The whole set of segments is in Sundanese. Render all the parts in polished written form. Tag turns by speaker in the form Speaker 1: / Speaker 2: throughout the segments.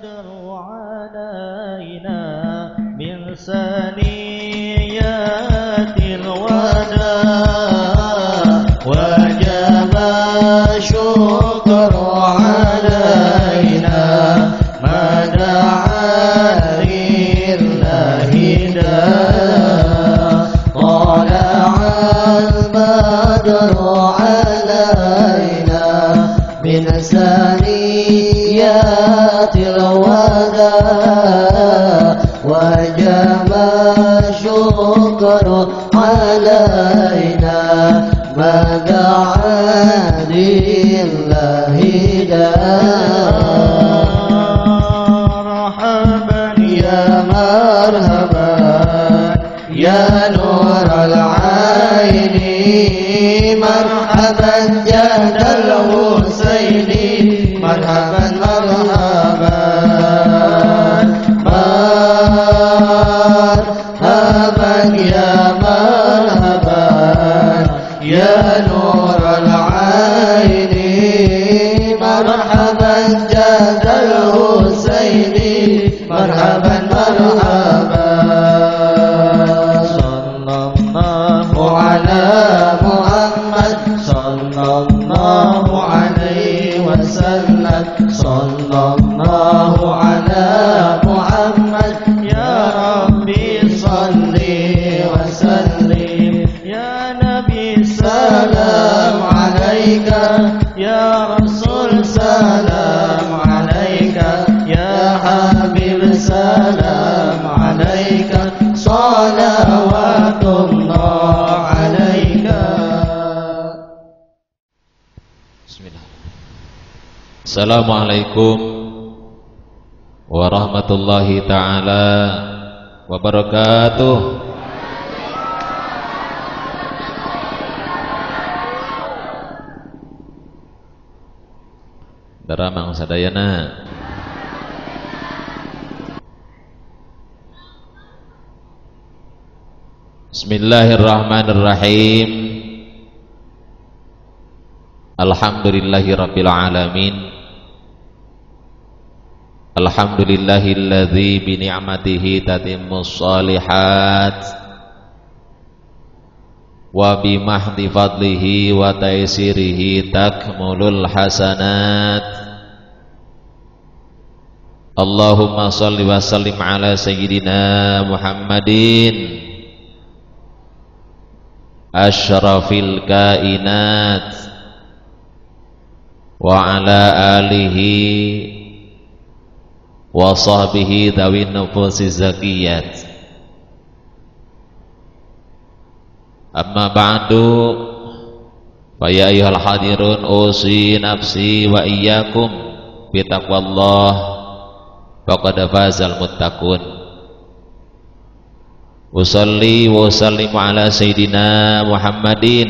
Speaker 1: البدر علينا من ثنيات الوداع وجب الشكر علينا ما دعا لله داع طلع البدر علينا من ثنيات الوداع وجب الشكر علينا ما دعا لله داع. مرحبا يا مرحبا يا نور العين، مرحبا جد الحسين، مرحبا مرحبا مرحبا يا مرحبا يا نور العين، مرحبا جد الحسين، مرحبا مرحبا. صلى الله على محمد صلى الله عليه وسلم، صلى الله على محمد يا ربي صل وسلم. يا نبي سلام عليك، يا رسول سلام عليك، يا حبيب سلام عليك، صلوات الله عليك.
Speaker 2: Bismillah. Assalamualaikum warahmatullahi taala wabarakatuh. Daramang sadayana. Bismillahirrahmanirrahim. Alhamdulillahi rabbil alamin. Alhamdulillahilladzi bi ni'matihi tatimmus shalihat wa bi mahdhi fadlihi wa taysirihi takmulul hasanat. Allahumma shalli wa sallim ala sayyidina Muhammadin asyrafil kainat wa ala alihi wa sahbihi dzawin nufusiz zakiyat. Amma ba'du, fa ya ayyuhal hadirun usi nafsi wa iyyakum bi taqwallah faqad fazal muttaqun. Usalli wa usallimu ala sayyidina Muhammadin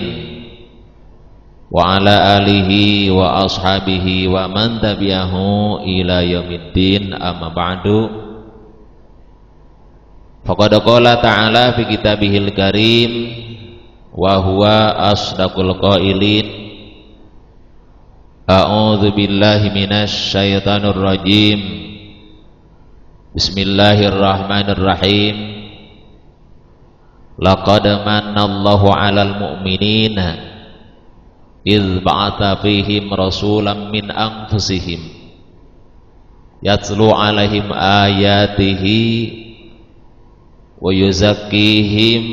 Speaker 2: wa ala alihi wa ashabihi wa man tabi'ahu ila yaumiddin. Amma ba'du, faqad qala ta'ala fi kitabihil karim wa huwa asdaqul qailin. A'udzu billahi minasy syaithanir rajim. Bismillahirrahmanirrahim. Laqad manallahu 'alal mu'minina idz ba'atha fihim rasulan min anfusihim yatlu 'alaihim ayatihi wa yuzakkihim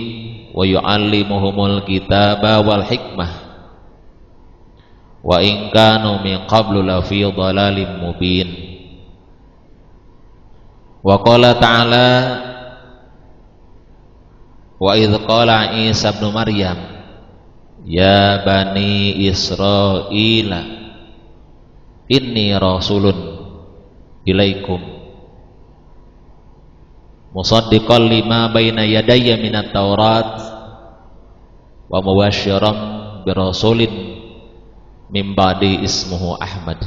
Speaker 2: wa yu'allimuhumul kitaba wal hikmah wa in kanu min qablu lafi dhalalim mubin. Wa qala ta'ala wa idz qala Isa ibn Maryam ya bani Israila inni rasulun ilaikum musaddiqan lima baina yadayya minat taurat wa mubasysyiran birasulin min ba'di ismuhu Ahmad.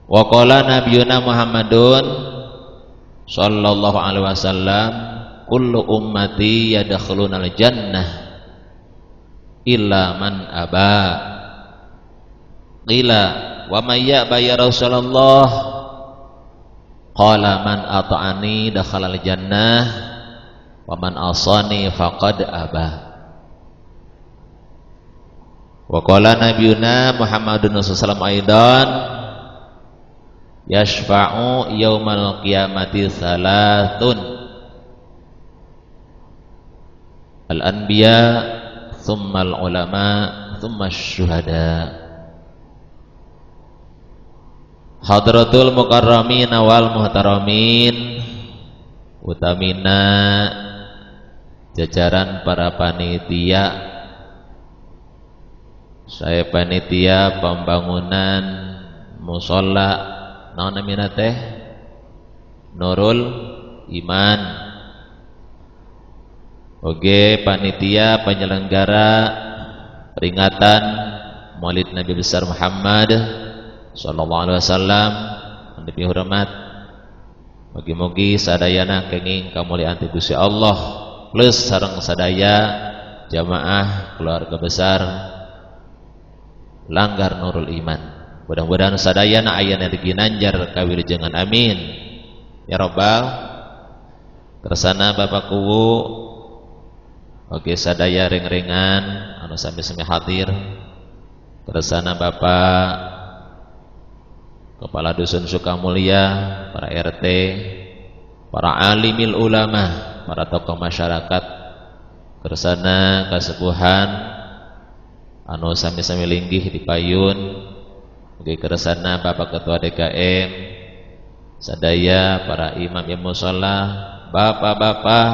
Speaker 2: Wa qala nabiyuna Muhammadun sallallahu alaihi wasallam kullu ummati yadkhulunal jannah illa man aba. Qila Wa may ya'ba ya Rasulullah? Qala man ata'ani dakhalal jannah wa man asani faqad aba. Wa qala nabiyuna Muhammadun sallallahu alaihi wasallam aidan yashfa'u yaumal qiyamati salatun al-anbiya thumma al-ulama thumma asy-syuhada. Hadratul mukarramin wal muhtaramin, utamina jajaran para panitia, saya panitia pembangunan musholla naon namina teh Nurul Iman, oge panitia penyelenggara peringatan Maulid Nabi besar Muhammad sallallahu alaihi wasallam, lebih hormat, mugi-mugi sadayana kenging kamuliaan ti Gusti Allah plus sareng sadaya jamaah keluarga besar Langgar Nurul Iman. Mudah-mudahan sadayana ayana diginanjar kawilujengan, amin ya rabbal. Tersana Bapak Kuwu, oke sadaya ring-ringan anu sami-sami hadir. Tersana Bapak Kepala Dusun Sukamulya, para RT, para alimil ulama, para tokoh masyarakat, kersana kasepuhan anu sami-sami linggih di payun, mugi kersana Bapak Ketua DKM, sadaya para imam yang musholla, bapak-bapak,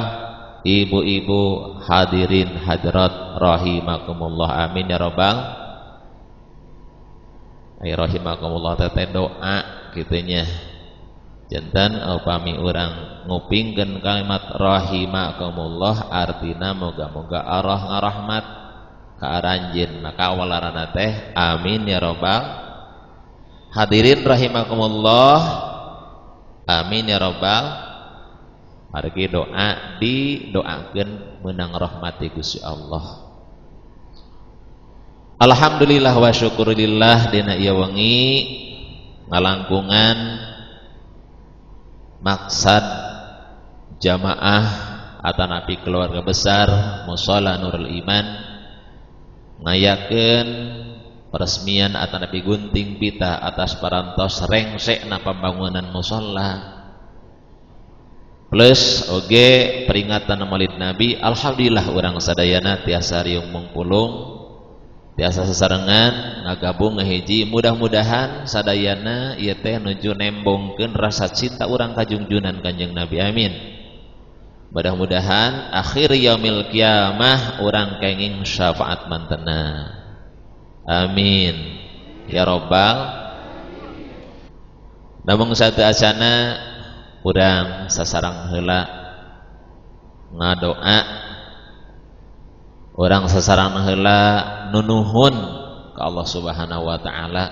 Speaker 2: ibu-ibu, hadirin hadirat rahimakumullah, amin ya rabbal. Ay rahimakumullah teh doa kitunya. Jantan upami urang ngupingkeun kalimat rahimakumullah artina moga-moga Allah ngarahmat ka aranjeun, maka awalarana teh amin ya rabbal. Hadirin rahimakumullah, amin ya rabbal. Margi doa didoakeun meunang rahmati Gusti Allah. Alhamdulillah wa syukurillah dina ieu wengi ngalangkungan maksad jamaah atanapi keluarga besar Musholla Nurul Iman ngayakeun peresmian atanapi gunting pita atas parantos rengsekna pembangunan musholla plus oge peringatan Maulid Nabi. Alhamdulillah urang sadayana tiasa riung mungpulung, tiasa sesarengan ngagabung ngahiji, mudah-mudahan sadayana ieu teh nuju nembongkeun rasa cinta urang ka junjunan Kanjeng Nabi, amin. Mudah-mudahan akhir yaumil kiamah urang kenging syafaat mantena, amin ya rabbal. Namung satu acana urang sasarang heula ngadoa, orang sasarang heula nunuhun ke Allah Subhanahu wa taala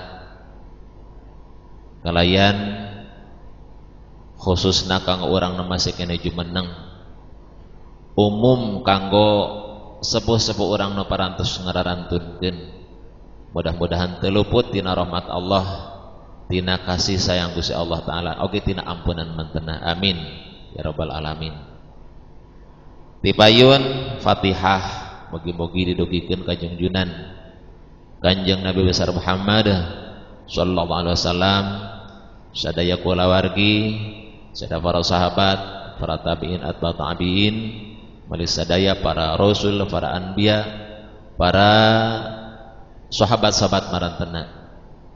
Speaker 2: kalayan khususna kanggo urang nu masih keneh jumeneng, umum kanggo sepuh-sepuh urang nu parantos ngararantunkeun. Mudah-mudahan teu luput tina rahmat Allah, tina kasih sayang Gusti Allah taala, oge tina ampunan mantena, amin ya rabbal alamin. Tipayun Fatihah mugi-mugi didugikeun ka junjunan Kanjeng Nabi besar Muhammad sallallahu alaihi wasallam, sadaya kulawargi, sadaya para sahabat, para tabi'in atba tabi'in, malis sadaya para rasul, para anbiya, para sahabat-sahabat marantena,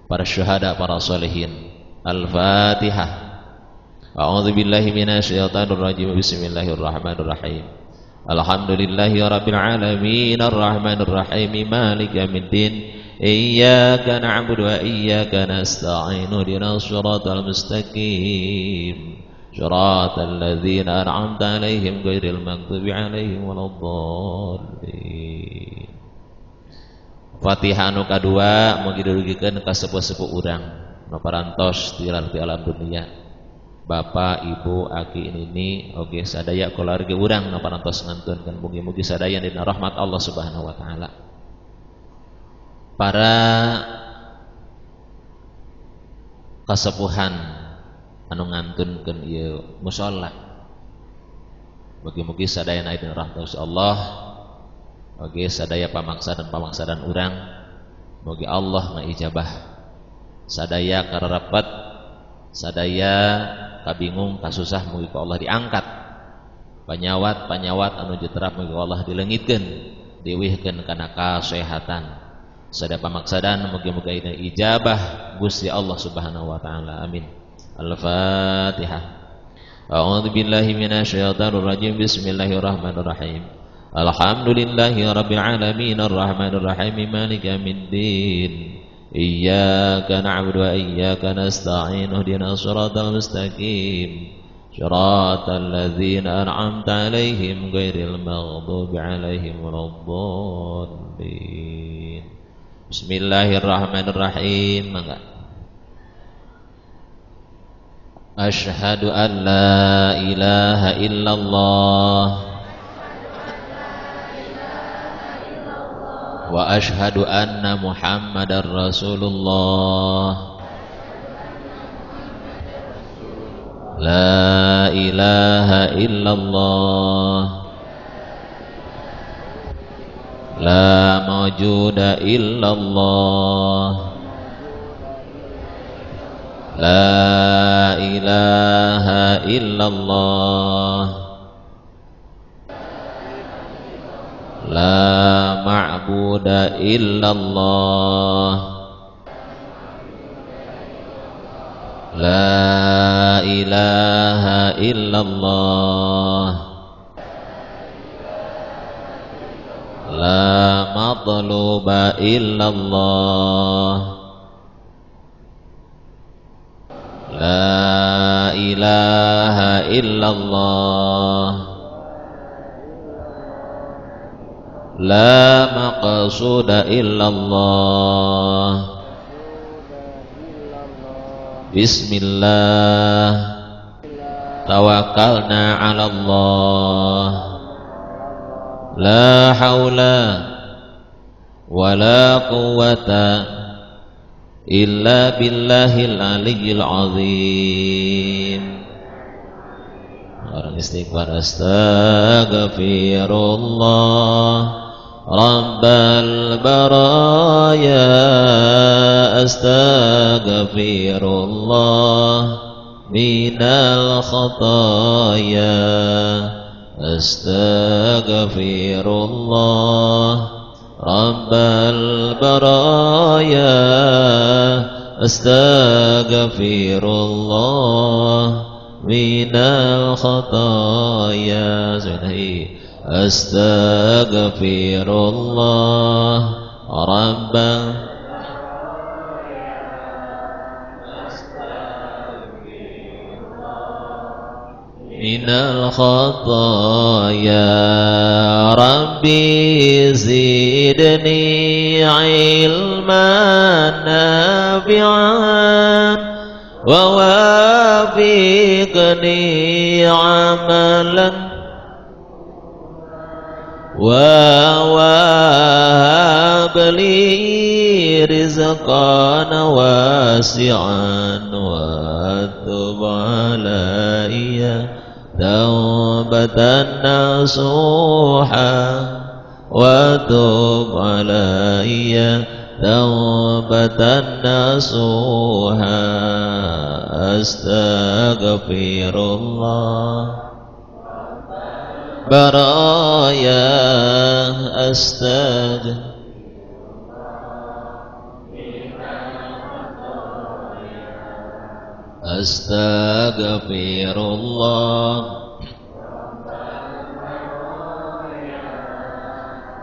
Speaker 2: para syuhada, para solehin. Al-Fatihah. A'udzu billahi minasyaitonir rajim. Bismillahirrahmanirrahim. Alhamdulillahi rabbil alamin arrahmanir rahim maliki yaumiddin iyyaka na'budu wa iyyaka nasta'in ihdinas siratal mustaqim siratal ladzina an'amta 'alaihim ghairil maghdubi 'alaihim waladdallin. Fatihah anu kadua mugi dirugikeun ka sepuh-sepuh urang nu parantos tilar ti alam dunia, bapak, ibu, aki, nini, oge sadaya keluarga urang nu parantos ngantunkeun, mugi-mugi sadaya dina rahmat Allah Subhanahu wa taala. Para kasepuhan anu ngantunkeun ieu musala. Mugi-mugi sadayana dina rahmat Allah, oge sadaya pamaksadan pamaksadan urang, mugi Allah ngaijabah. Sadaya kararepet, sadaya kabingung kasusah mugi ku Allah diangkat. Panyawat-panyawat anu jeterap mugi ku Allah dileungitkeun, diwihkeun kana kasehatan. Sadaya pamaksadan mugi-mugi dina ijabah Gusti Allah Subhanahu wa taala. Amin. Al-Fatihah. A'udzu billahi minasyaitonir rajim. Bismillahirrahmanirrahim. Alhamdulillahi rabbil alamin arrahmanir rahim maliki yaumiddin. Iyyaka na'budu wa iyyaka nasta'in ihdinas siratal mustaqim. Siratal ladzina an'amta 'alaihim ghairil maghdubi 'alaihim waladdallin. Bismillahirrahmanirrahim. Mangga. Asyhadu an la ilaha illallah wa asyhadu anna Muhammadar Rasulullah. La ilaha illallah, la mawjuda illallah, la ilaha illallah, la ma'buda illallah, la ilaha illallah, la matluba illallah, la ilaha illallah, la maqsuda illallah. Bismillah tawakkalna 'ala Allah, la haula wala quwwata illa billahil aliyyil azim. Orang istighfar, astaghfirullah rabbal baraya, astaghfirullah minal khataya, astaghfirullah rabbal baraya, astaghfirullah minal khataya. Astaghfirullah rabbal minal khataya. Rabbi zidni ilman nafi'an wa wafiqni amalan wa wahab li rizqan wasi'an wa tub alayya taubatan nasuha, wa tub alayya taubatan nasuha. Astaghfirullah baraya, astaghfirullah,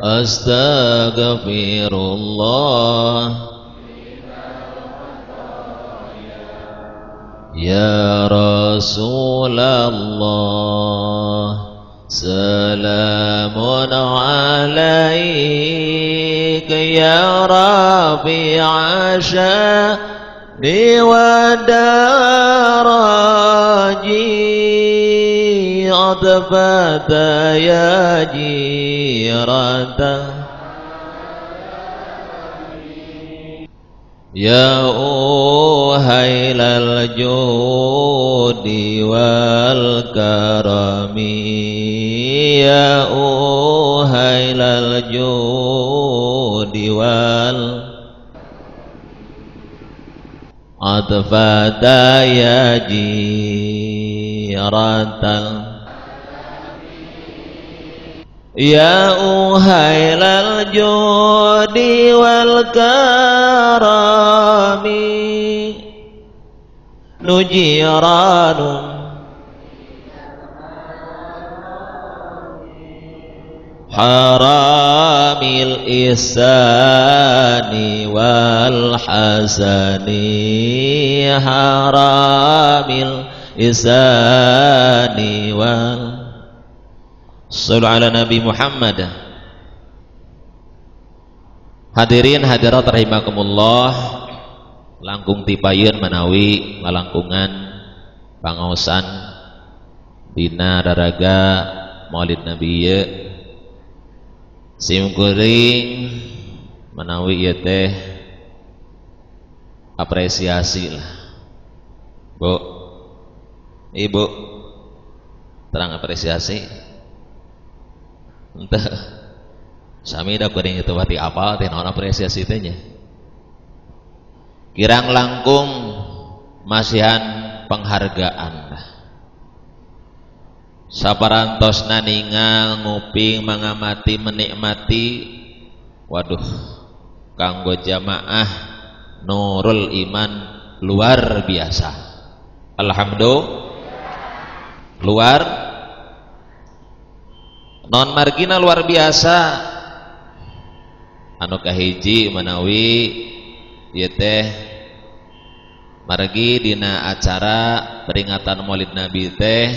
Speaker 2: astaghfirullah. Ya Rasulullah, salamun alaik ya rafi'a sya'ni wa daraji, adfata ya jirata ya uhailal judi wal karami, ya uhailal judi wal adfata ya jiratal, ya uhailal judi wal karami nujiranum haramil ihsani wal hasani, haramil ihsani wal. Sallu ala Nabi Muhammad. Hadirin hadirat rahimakumullah, langkung tipayun manawi lalangkungan pangaosan dina raraga Maulid Nabi ieu. Sim kuring manawi ieu teh apresiasi lah. Bu, Ibu terang apresiasi. Entah sami da kuring itu pati apal teh naon apresiasi teh nya. Kirang langkung masihan penghargaan. Saparantosna ningal nguping mengamati menikmati, waduh kanggo jamaah Nurul Iman luar biasa. Alhamdulillah luar non margina luar biasa. Anu kahiji manawi ieu teh margi dina acara peringatan Maulid Nabi teh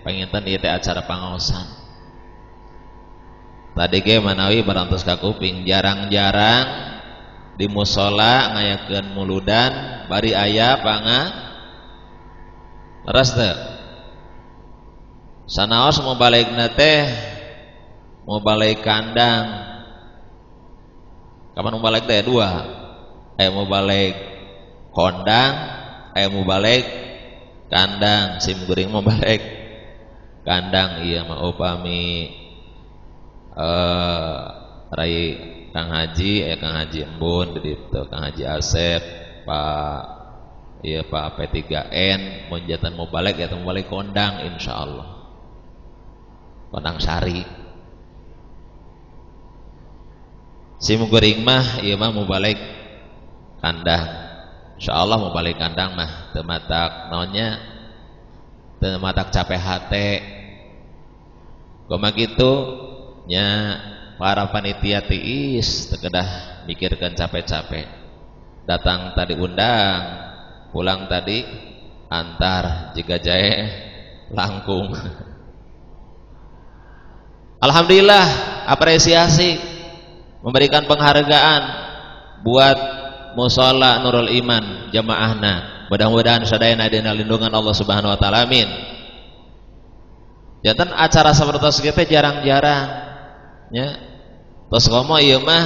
Speaker 2: panginten ieu teh acara pangaosan. Tadi ge manawi barantos ka kuping jarang-jarang di musala ngayakeun muludan bari aya panga leres teu. Sanaos mau balegna teh mau balik kandang. Kapan mau balik teh dua? Mau balik kondang, mau balik kandang. Sim kuring mau balik kandang iya mah upami rai Kang Haji, Kang Haji Embun di Kang Haji Asep, Pak iya Pak P3N mun jatan mau balik ya mau balik kondang insyaallah. Kondang sari. Sim kuring mah ieu mah mau balik kandang. Insyaallah mau balik kandang mah teu matak naonnya teu matak capek hate. Kumaha kitu nya para panitia tiis teu kedah mikirkeun capek-capek. Datang tadi undang, pulang tadi antar jika jae langkung. Alhamdulillah apresiasi memberikan penghargaan buat musala Nurul Iman jamaahna. Mudah-mudahan sadayana dina lindungan Allah Subhanahu wa taala, amin. Janten acara sapertos kieu teh jarang-jarang nya. Tos komo ieu mah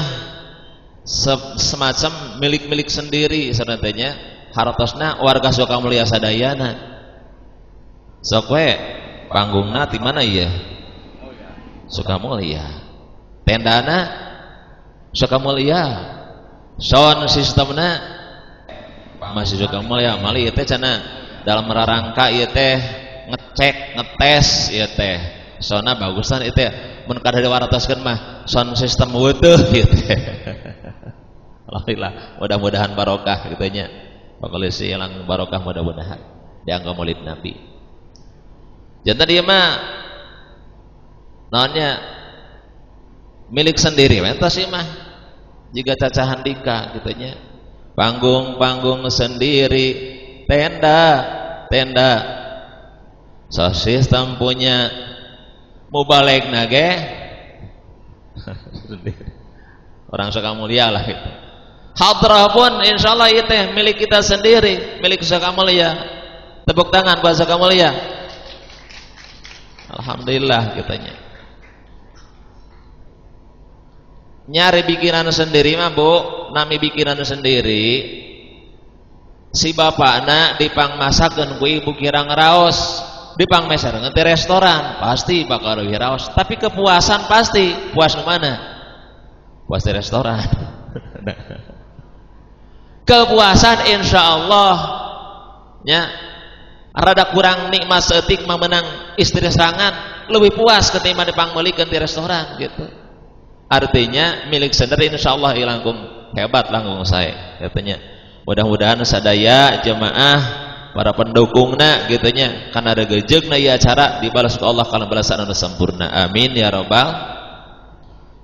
Speaker 2: semacam milik-milik sendiri sanatenya, hartosna warga Sukamulya sadayana. Sok we panggungna ti mana ieu? Sukamulya. Tendana Sukamulya, sound sistemna masih Sukamulya. Mali ieu teh cenah dalam rarangka ieu teh ngecek, ngetes ieu teh. Soundna bagusan ieu teh mun kada diwartoskeun mah sound system weutuh ieu teh. Alhamdulillah, mudah-mudahan barokah kitu nya. Pakolisi lang barokah mudah-mudahan dianggo Maulid Nabi. Janten ieu mah naonnya milik sendiri mentas sih mah jika cacahan dika gitunya, panggung-panggung sendiri, tenda so sistem punya mubalek nage orang Sukamulya lah gitu. Hadrah pun insyaallah itu milik kita sendiri, milik Sukamulya. Tepuk tangan buat Sukamulya. Alhamdulillah kitanya. Nyari bikinan sendiri mah Bu, nami bikinan sendiri Si bapakna dipangmasakeun ku ibu kirang raos, dipangmeserkeun ti restoran, pasti bakal leuwih raos, tapi kepuasan pasti puas nu mana? Puas di restoran. Kepuasan insyaallah nya rada kurang nikmat seetik mah menang istri serangan, lebih puas ketimbang dipangmeulikeun di restoran gitu. Artinya milik sendiri insyaallah langkung hebat langkung sae katanya. Mudah-mudahan sadaya jemaah para pendukungna gitu nya kana regejeugna ieu acara dibalas ku Allah kana balasan anu sempurna. Amin ya rabbal.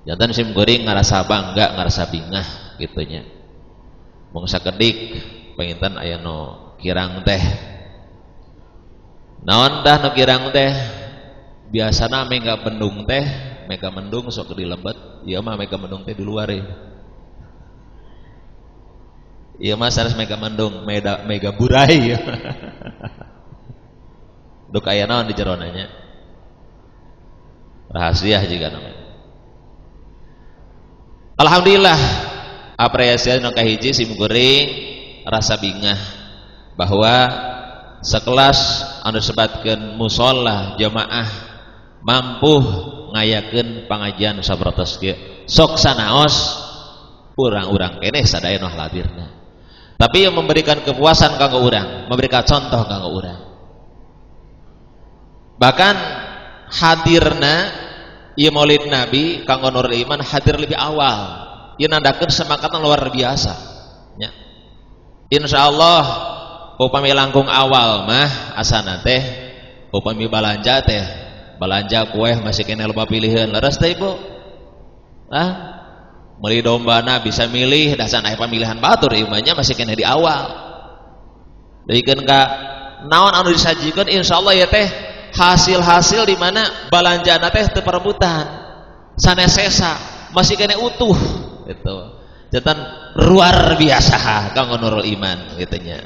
Speaker 2: Jantan sim kuring ngarasa bangga, ngarasa bingah gitu nya. Mung sakedik panginten aya nu kirang teh. Naon tah nu kirang teh? Biasana mega bendung teh, mega mendung sok di lebet, ieu mah mega mendung teh di luar ya. Ieu mah sanes mega mendung, mega burai. Duk aya naon di jerona nya? Rahasia juga namanya. Alhamdulillah apresiasi nu kahiji sim kuring rasa bingah bahwa sekelas anu sebatkeun musholla jamaah mampu ngayakeun pangajian sapertos kieu. Sok sanaos urang-urang keneh sadaya nu hadirna. Tapi yang memberikan kepuasan kanggo urang, memberikan contoh kanggo urang. Bahkan hadirna ieu Maulid Nabi kanggo Nurul Iman hadir lebih awal. Ieu nandakeun semangatna luar biasa nya. Insyaallah upami langkung awal mah asana teh upami balanja teh balanja kue masih kena loba pilihan leres teh ibu. Ah, meuli dombana bisa milih dasar aya pamilihan batur ieu mah masih kena di awal. Deuikeun ka naon anu disajikeun insyaallah ya teh hasil-hasil di mana balanjana teh teu perebutan sanes sesa masih kena utuh gitu. Jantan luar biasa kanggo Nurul Iman gitu nya.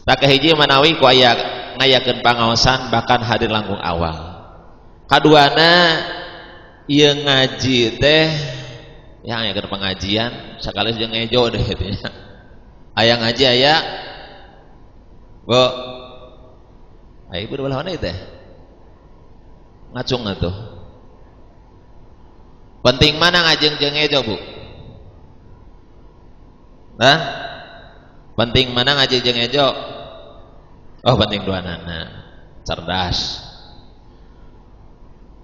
Speaker 2: Tak kahiji manawi ku aya ngayakeun pangaosan bahkan hadir langkung awal. Kaduana ieu ngaji teh ya ngayakeun pengajian sakali jeung ngejo deh gitu nya. Aya ngaji aya Bu. Aya ibu di belah mana teh? Ngacung atuh. Penting mana ngaji jeung ngejo, Bu? Hah? Penting mana ngaji jeung ngejo? Oh, penting duanana. Cerdas.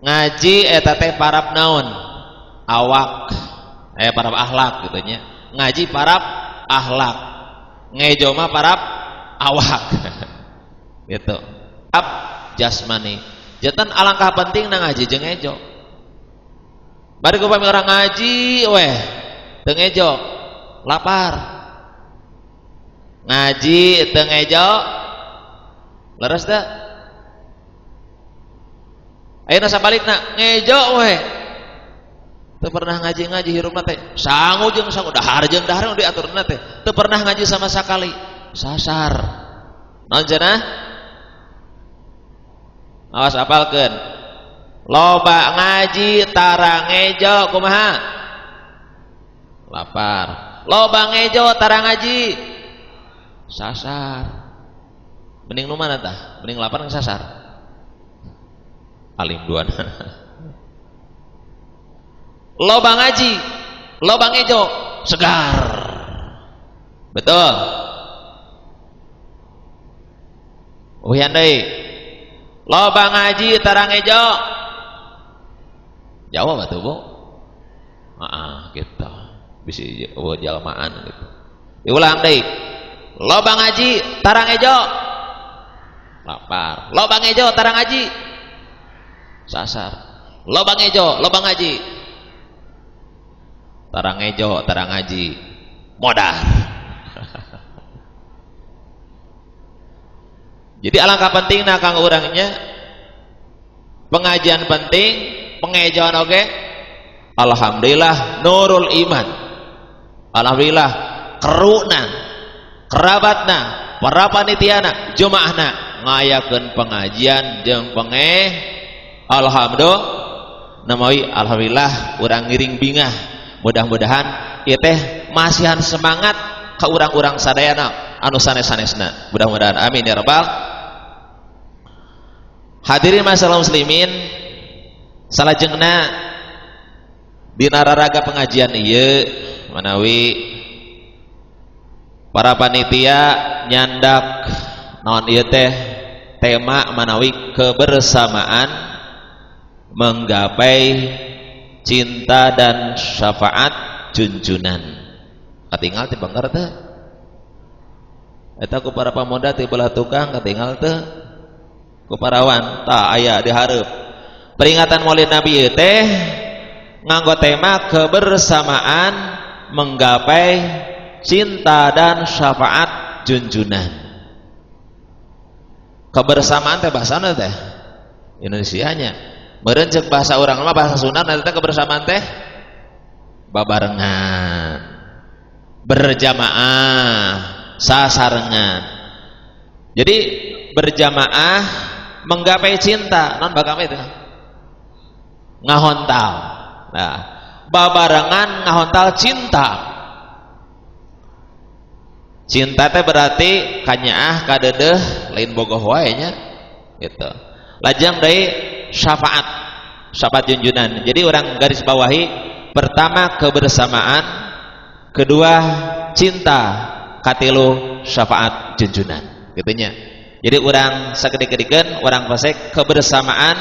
Speaker 2: Ngaji eta teh parab naon? Awak. Parab akhlak gitu nya. Ngaji parab akhlak. Ngejo mah parab awak. Gitu. Ab jasmani. Jantan alangkah penting na ngaji jeung ngejo. Bari upami orang ngaji weh teu ngejo, lapar. Ngaji teu ngejo leres teu? Ayeuna sabalikna ngejo weh teu pernah ngaji-ngaji hirupna teh sangu jeung sangu dahar jeung dahar nu diaturna teh teu pernah ngaji sama sakali sasar. Naon cenah? Awas apalkeun. Loba ngaji tara ngejo kumaha? Lapar. Loba ngejo tara ngaji sasar. Mending nu mana tah? Mending lapar ngesasar. Alim duana. Loba ngaji, loba ngejo, segar. Betul. Uhian deui. Loba ngaji tara ngejo. Jawab atuh, Bu. Heeh, gitu. Bisi eueuh jalmaan gitu. Diulang deui. Loba ngaji tara ngejo. Lapar. Loba ngejo tara ngaji. Sasar. Loba ngejo, loba ngaji. Tara ngejo, tara ngaji. Modar. Jadi alangkah pentingna kang urangnya pengajian penting, pengejoan oge. Alhamdulillah Nurul Iman. Alhamdulillah keruna, kerabatna, para panitiana, jemaahna ngayakeun pengajian jeung penge. Alhamdulillah namawi alhamdulillah urang ngiring bingah. Mudah-mudahan ieu teh masihan semangat ka urang-urang sadayana anu sanes-sanesna. Mudah-mudahan amin ya rabbal. Hadirin masalah muslimin, salajengna dina raraga pengajian ieu manawi para panitia nyandak naon ieu teh tema manawi kebersamaan menggapai cinta dan syafaat junjunan. Katingal ti banggar teh eta ku para pamoda ti belah tukang katingal teh ku parawan tah aya di hareup. Peringatan Maulid Nabi ieu teh nganggo tema kebersamaan menggapai cinta dan syafaat junjunan. Kebersamaan teh bahasana teh Indonesianya. Meureun ceuk bahasa urang mah bahasa Sunda nanti teh kebersamaan teh babarengan, berjamaah, sasarengan. Jadi berjamaah menggapai cinta, non bakame itu ngahontal. Nah, babarengan ngahontal cinta. Cinta teh berarti kanyaah kadedeh lain bogoh wae nya gitu. Lajeng deui syafaat, syafaat junjunan. Jadi orang garis bawahi pertama kebersamaan, kedua cinta, katilu syafaat junjunan gitu nya. Jadi orang sakedik-kedikeun orang pasek kebersamaan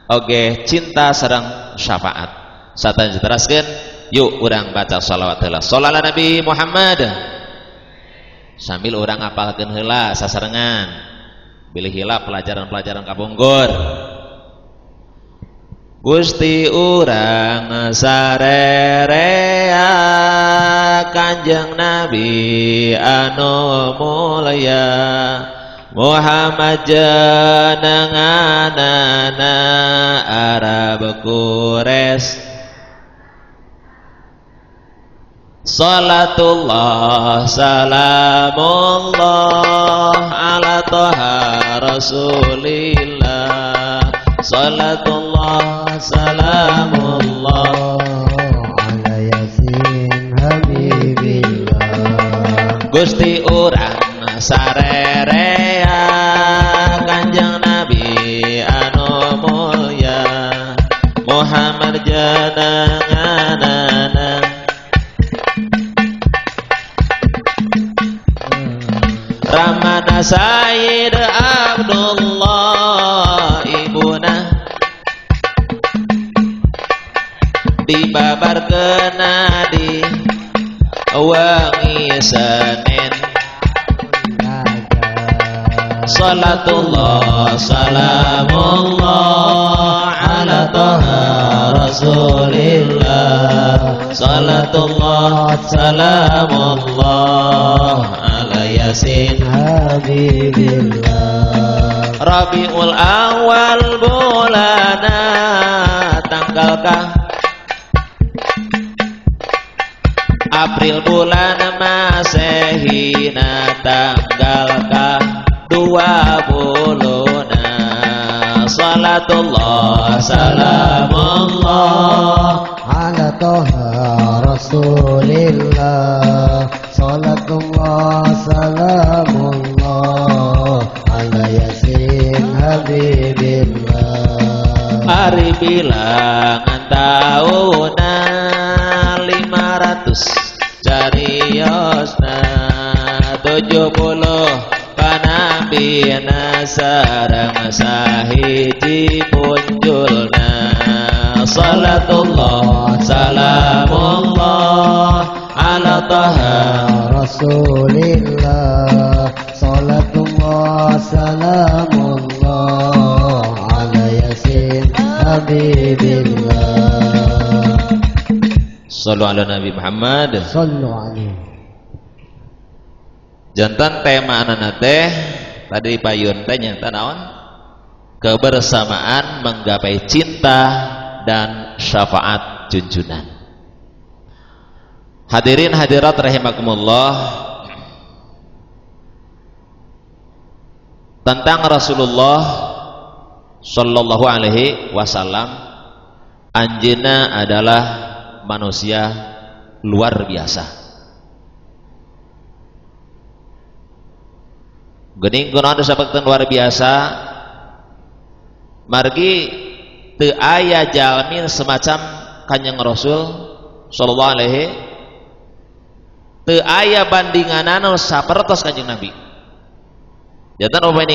Speaker 2: oge cinta sareng syafaat. Satan diteraskeun, yuk urang baca shalawat heula. Shallallahu Nabi Muhammad. Sambil urang ngapalkeun heula sasarengan. Bilih heula pelajaran-pelajaran kapungkur. Gusti urang sarerea Kanjeng Nabi anu mulya Muhammad jenenganana Arab Quraisy. Salatullah salamullah ala toha rasulillah. Salatullah salamullah
Speaker 1: ala yasin habibillah.
Speaker 2: Gusti urang sarerea Kanjeng Nabi anu mulya Muhammad jenenganana Ramana Sayyid Abdullah ibuna dibabarkeun di wengi Senin. Salatullah salamullah ala toha rasulillah. Salatullah salamullah ala yasin
Speaker 1: habibillah.
Speaker 2: Rabiul awal bulana tanggal kah April bulan Masehina tanggal kah 20. Salatullah salamullah
Speaker 1: ala toha rasulillah. Salatullah salamullah ala yasin habibillah.
Speaker 2: Hari bilangan tahuna 500 cariosna 70 panabina sareng sahiji punjulna. Salatullah salamullah ala toha
Speaker 1: rasulillah. Salatullah salamullah ala yasin habibillah.
Speaker 2: Sallu ala Nabi Muhammad.
Speaker 1: Sallu alaihi.
Speaker 2: Jantan tema anak teh tadi payun teh nyata naon? Kebersamaan menggapai cinta dan syafaat junjunan. Hadirin hadirat rahimakumullah, tentang Rasulullah sallallahu alaihi wasallam, anjeunna adalah manusia luar biasa. Geuning kunaon disebutkeun luar biasa? Margi teu aya jalmi semacam Kanjeng Rasul sallallahu alaihi, teu aya bandinganana sapertos Kanjeng Nabi. Janten upami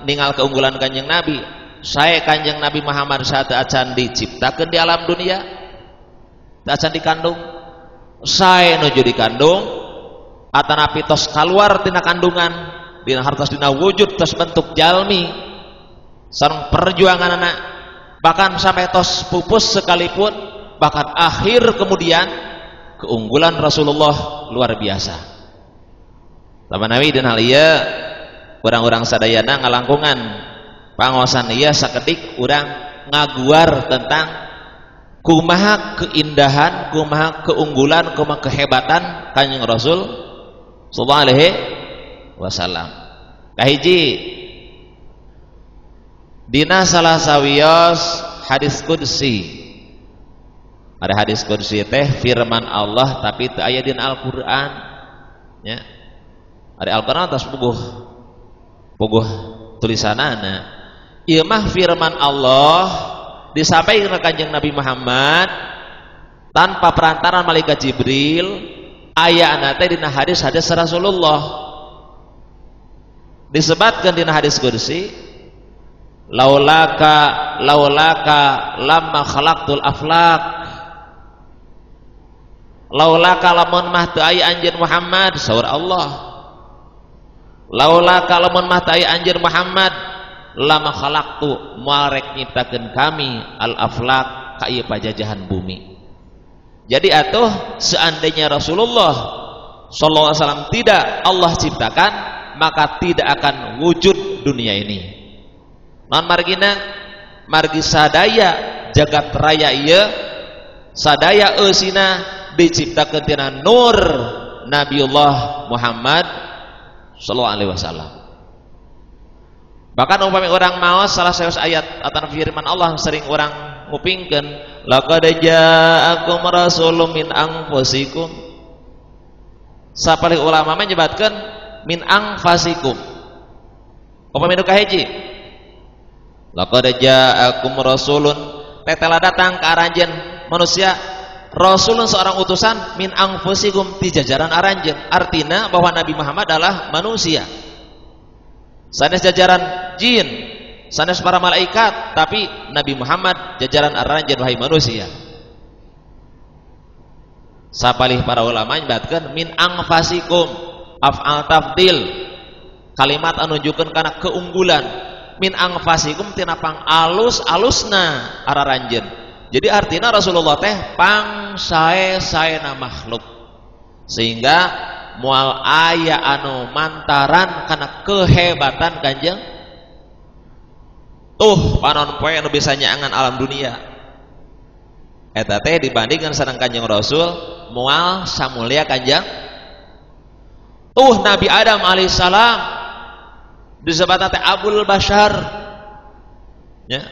Speaker 2: ningal keunggulan Kanjeng Nabi, sae Kanjeng Nabi Muhammad saat acan diciptakeun di alam dunia, acan dikandung, sae nuju dikandung atanapi tos kaluar tina kandungan, dina hartos dina wujud tos bentuk jalmi sareng perjuanganana, bahkan sampai tos pupus sekalipun, bahkan akhir kemudian keunggulan Rasulullah luar biasa. Lamanawi dan hal ieu urang-urang sadayana ngalangkungan pangosan ieu sakedik urang ngaguar tentang kumaha keindahan, kumaha keunggulan, kumaha kehebatan Kanjeng Rasul sallallahu alaihi wasallam. Kahiji dina salah sawios hadis qudsi. Ada hadis qudsi teh firman Allah tapi teu aya dina Al-Qur'an, nya. Ada Al-Qur'an atas puguh tulisanana. Ieu mah firman Allah disampaikan ke Kanjeng Nabi Muhammad tanpa perantaraan malaikat Jibril, ayana teh dina hadis-hadis Rasulullah. Disebutkan dina hadis qudsi, laulaka laulaka lamma khalaqtul aflak. Laulaka lamun mah teu aya anjeun Muhammad, saur Allah. Laulaka lamun mah teu aya anjeun Muhammad, lama khalaqtu moal rek nyiptakeun kami al aflak ka ieu pajajahan bumi. Jadi atuh seandainya Rasulullah sallallahu alaihi wasallam tidak Allah ciptakan, maka tidak akan wujud dunia ini. Non margina margi sadaya jagat raya ieu, sadaya eusina diciptakeun tina nur Nabiullah Muhammad sallallahu alaihi wasallam. Bahkan umpami orang maos salah satu ayat atau firman Allah sering orang ngupingkeun, laqad ja'akum rasulun min anfusikum. Sapalih ulama menyebutkan min anfasikum. Upami nu kahiji, laqad ja'akum rasulun, tetela datang ka aranjeun manusia, rasulun seorang utusan, min anfusikum ti jajaran aranjeun. Artina bahwa Nabi Muhammad adalah manusia. Sanes jajaran jin, sanes para malaikat, tapi Nabi Muhammad jajaran aranjeun wahai manusia. Sapalih para ulama nyebatkeun min anfasikum, af'al tafdil, kalimat anu nunjukkeun kana keunggulan. Min anfasikum tina pang alus-alusna araranjeun. Jadi artinya Rasulullah teh pang sae-saena makhluk, sehingga moal aya anu mantaran kana kehebatan Kanjeng. Tuh panon poe anu bisa nyaangan alam dunia eta teh dibandingkan sareng Kanjeng Rasul moal samulia Kanjeng. Tuh Nabi Adam alaihissalam disebut teh Abul Bashar, ya,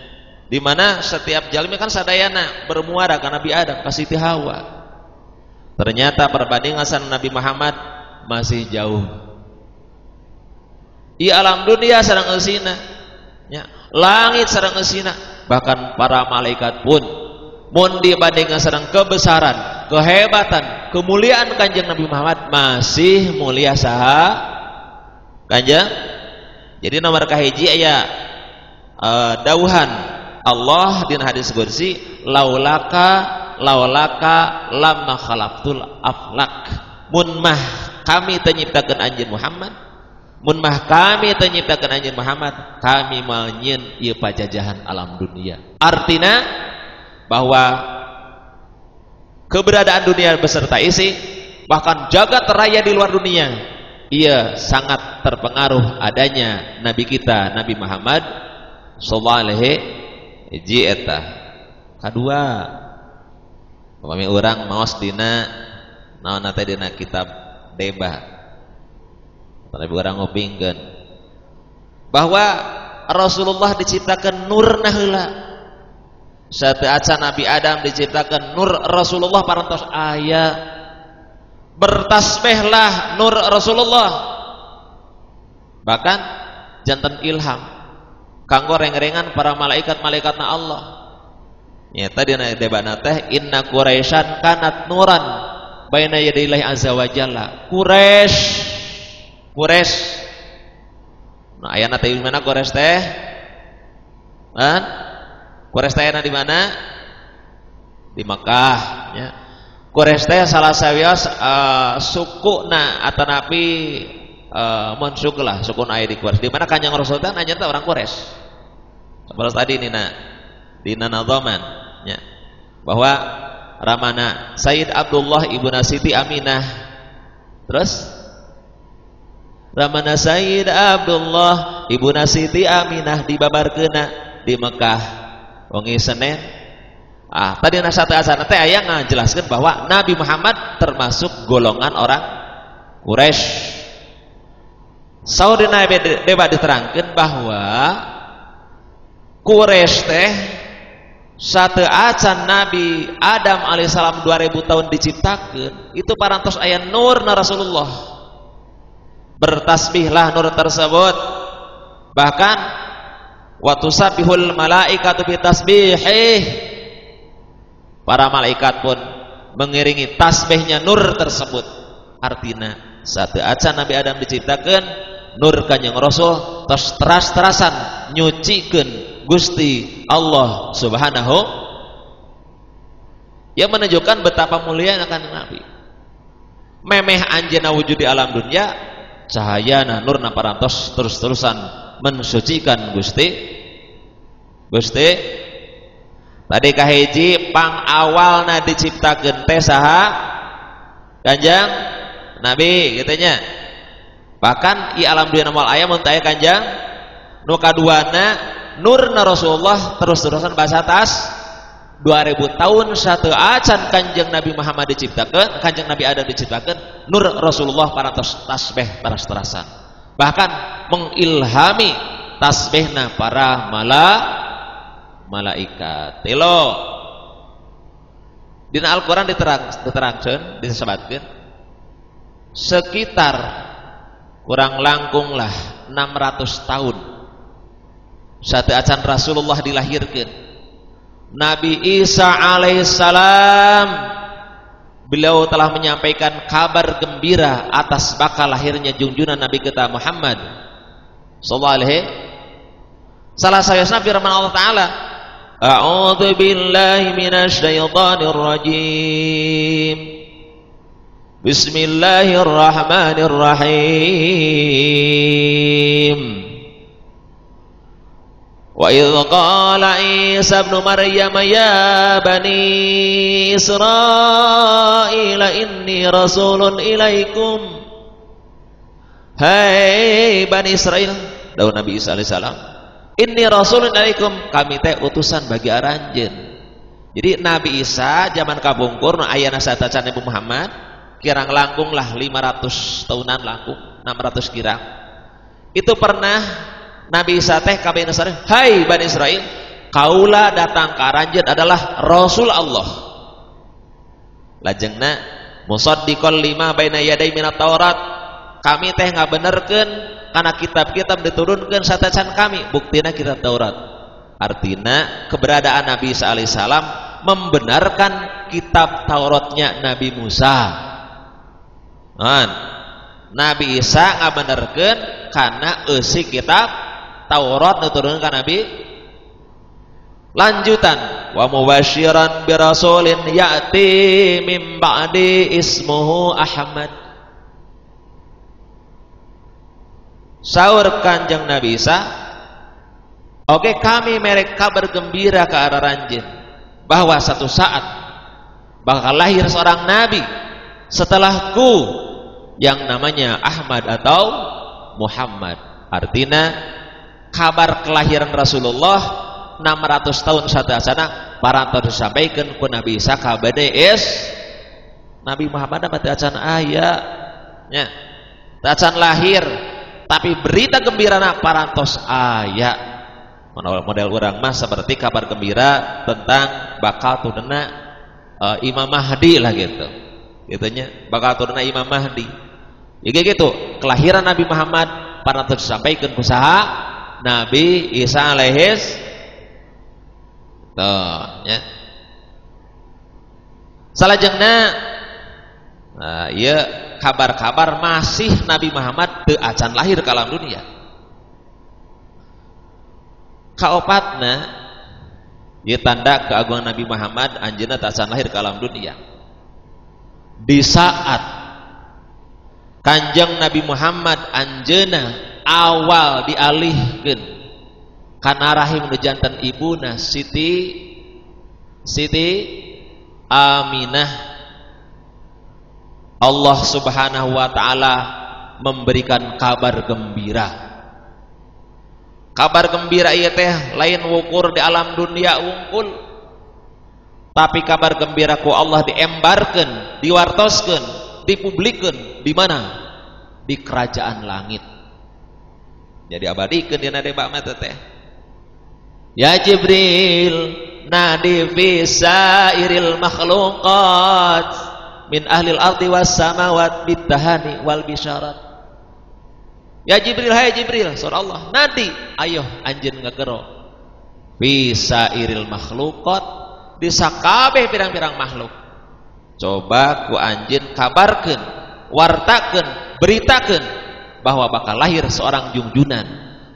Speaker 2: di mana setiap jalmi kan sadayana bermuara ka Nabi Adam ka Siti Hawa. Ternyata perbandingan sareng Nabi Muhammad masih jauh. Di alam dunia sareng eusina, ya, langit sareng eusina, bahkan para malaikat pun mun dibandingkan sareng kebesaran, kehebatan, kemuliaan Kanjeng Nabi Muhammad masih mulia saha Kanjeng. Jadi nomor kahiji aya dauhan Allah dina hadis qudsi, laulaka laulaka lamma khalaqtul aflak. Mun mah kami teu nyiptakeun anjeun Muhammad, mun mah kami teu nyiptakeun anjeun Muhammad, kami moal nyieun ieu pajajahan alam dunia. Artina bahwa keberadaan dunia beserta isi, bahkan jagat raya di luar dunia, ia sangat terpengaruh adanya nabi kita Nabi Muhammad sallallahu alaihi wasallam. Kadua, upami urang maos dina naon teh dina kitab Deba, tapi urang ngupingkeun bahwa Rasulullah diciptakan nurna heula. Sateu acan Nabi Adam diciptakan nur Rasulullah parantos aya. Bertasbihlah nur Rasulullah. Bahkan janten ilham kanggo reng-rengan para malaikat-malaikatna Allah. Nyata dina debana teh inna Quraisyan kanat nuran baina yadillahi azza wa jalla. Quraisy Quraisy. Nah, ayana teh di mana Quraisy teh? Kan? Quraisy teh ayana di mana? Di Mekah nya. Quraisy teh salah sawios sukuna atanapi mun suku lah, suku aya di Quraisy. Di mana Kanjeng Rasul teh anjeun teh orang Quraisy. Seperti tadi nina dina nadhaman nya. Bahwa ramana Sayyid Abdullah ibnu Siti Aminah. Terus ramana Sayyid Abdullah ibnu Siti Aminah dibabarkeuna di Mekah wengi Senin. Ah, tadi nasate asana teh aya ngajelaskeun bahwa Nabi Muhammad termasuk golongan orang Quraisy. Saur dina debat diterangkeun bahwa Quraisy teh satu acan Nabi Adam alaihissalam 2000 tahun diciptakan itu parantos aya nur na Rasulullah. Bertasbihlah nur tersebut. Bahkan wa tusabbihul malaikatu bitasbihih. Para malaikat pun mengiringi tasbihnya nur tersebut. Artinya satu acan Nabi Adam diciptakan nur Kanjeng Rasul terus teras-terasan nyucikeun Gusti Allah Subhanahu, yang menunjukkan betapa mulia akan Nabi. Memeh anjeunna wujud di alam dunia, cahayana nurna parantos terus-terusan mensucikan Gusti. Gusti tadi kahiji pang awalna diciptakeun teh saha? Kanjeng Nabi kitu nya. Bahkan i alam dunia moal aya mun teu aya Kanjeng. Nu kaduana nurna Rasulullah terus-terusan bahasa atas 2000 tahun satu acan Kanjeng Nabi Muhammad diciptakan, Kanjeng Nabi Adam diciptakan, nur Rasulullah parantos tasbih teras-terasan. Bahkan mengilhami tasbihna para malaikat. Telo dina Al-Qur'an diterangkeun, disebatkeun sekitar kurang langkung lah 600 tahun satu acan Rasulullah dilahirkan. Nabi Isa alaihissalam beliau telah menyampaikan kabar gembira atas bakal lahirnya junjungan Nabi kita Muhammad sallallahu alaihi. Salah sayosna firman Allah Ta'ala, A'udzu billahi minasyaitonir rajim. Bismillahirrahmanirrahim. Wa idh qala Isa ibn Maryam ya bani Israil inni rasulun ilaikum. Hai Bani Israil, dawuh Nabi Isa alaihissalam, inni rasulun ilaikum, kami teh utusan bagi aranjeun. Jadi Nabi Isa zaman kapungkur nu ayana satacan Nabi Muhammad kirang langkung lah 500 tahunan langkung, 600 kirang. Itu pernah Nabi Isa teh ka Bani Israil, hai Bani Israil, kaula datang ka aranjeun adalah Rasul Allah. Lajengna musaddiqal lima baina yaday minat Taurat, kami teh ngabenerkeun kana kitab-kitab diturunkeun satacan kami, buktina kitab Taurat. Artina keberadaan Nabi Isa alaihissalam membenarkan kitab Tauratnya Nabi Musa. Nah, Nabi Isa ngabenerkeun kana eusi kitab Taurat diturunkan Nabi. Lanjutan wa mubasyiran birasulin ya'ti mim ba'di ismuhu Ahmad. Saur Kanjeng Nabi Isa, oke, kami merek kabar gembira ke arah ranjin bahwa satu saat bakal lahir seorang nabi setelahku yang namanya Ahmad atau Muhammad. Artinya kabar kelahiran Rasulullah 600 tahun satu asana parantos disampaikan ku Nabi Isa ka Bani Is Nabi Muhammad mah teu acan aya nya, teu acan lahir, tapi berita gembirana parantos aya. Model urang mah seperti kabar gembira tentang bakal turunna Imam Mahdi lah gitu. Gitunya bakal turunna Imam Mahdi. Ya gitu, kelahiran Nabi Muhammad parantos disampaikan ku saha Nabi Isa alaihis tuh nya. Salajengna nah, ieu kabar-kabar masih Nabi Muhammad teu acan lahir ka alam dunia. Kaopatna ieu tanda keagungan Nabi Muhammad anjeunna teu acan lahir ka alam dunia. Di saat Kanjeng Nabi Muhammad anjeunna awal dialihkeun kana rahim nu janten ibuna Siti Aminah, Allah Subhanahu wa taala memberikan kabar gembira. Kabar gembira ieu teh lain wukur di alam dunia wungkul, tapi kabar gembira ku Allah diembarkeun, diwartoskeun, dipublikeun di mana? Di kerajaan langit. Jadi abadikeun dina debak mah teh. Ya Jibril, nadi fi sairil makhluqat min ahlil ardi was samawat bitahani wal bisyarat. Ya Jibril, hai Jibril, surah Allah, nadi ayo anjeun ngegero fi sairil makhluqat di sakabeh pirang-pirang makhluk. Coba ku anjeun kabarkeun, wartakeun, beritakeun bahwa bakal lahir seorang jungjunan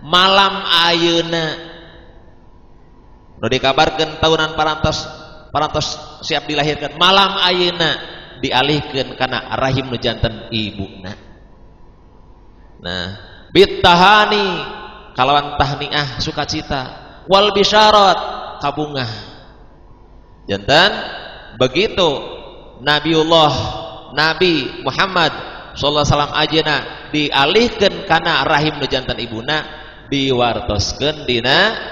Speaker 2: malam ayeuna. Nu dikabarkeun tahunan parantos siap dilahirkan malam ayeuna dialihkeun kana rahim nu janten ibuna. Nah, bitahani kalawan tahniah sukacita, wal bisyarat kabungah. Janten begitu Nabiullah Nabi Muhammad sallallahu alaihi wasallam ajeuna dialihkeun kana rahim nu janten ibuna, diwartoskeun dina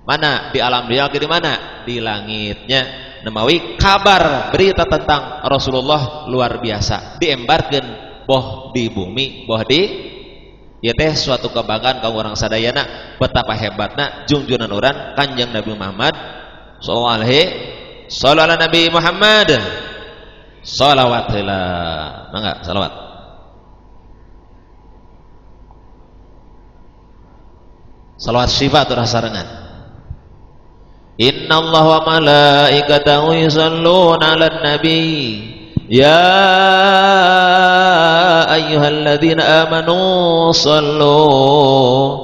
Speaker 2: mana? Di alam dunia di mana? Di langitnya. Nemawi kabar berita tentang Rasulullah luar biasa diembarkeun boh di bumi boh di ieu teh suatu kebanggaan kaum urang sadayana betapa hebatna jungjunan urang Kanjeng Nabi Muhammad sallallahu alaihi sallallahu Nabi Muhammad salawat heula mangga salawat. Salawat sifat urang sarengan. Inna Allah wa malaikatahu yusalluna 'alan nabi ya ayyuhalladzina amanu sallu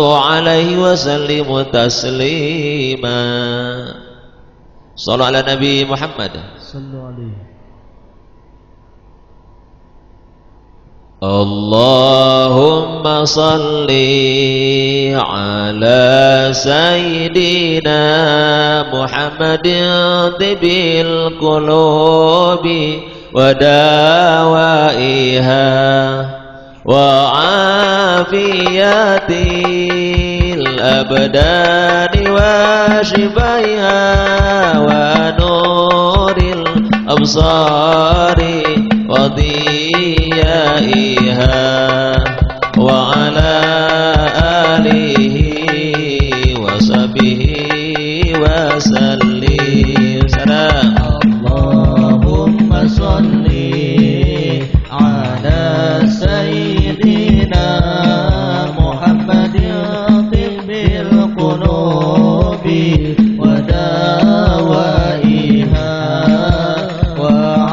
Speaker 2: 'alaihi wa sallimu taslima. Sallu ala Nabi Muhammad.
Speaker 1: Sallu alaihi.
Speaker 2: Allahumma salli ala sayyidina Muhammadin tibil qulubi wa dawaiha wa afiyatil abdani wa shifaiha wa nuril absari wa diyaiha wa ala alihi wa sahbihi wa sallim. Salam.
Speaker 1: Allahumma salli ala sayyidina Muhammadin tibbil qulubi wa dawaiha wa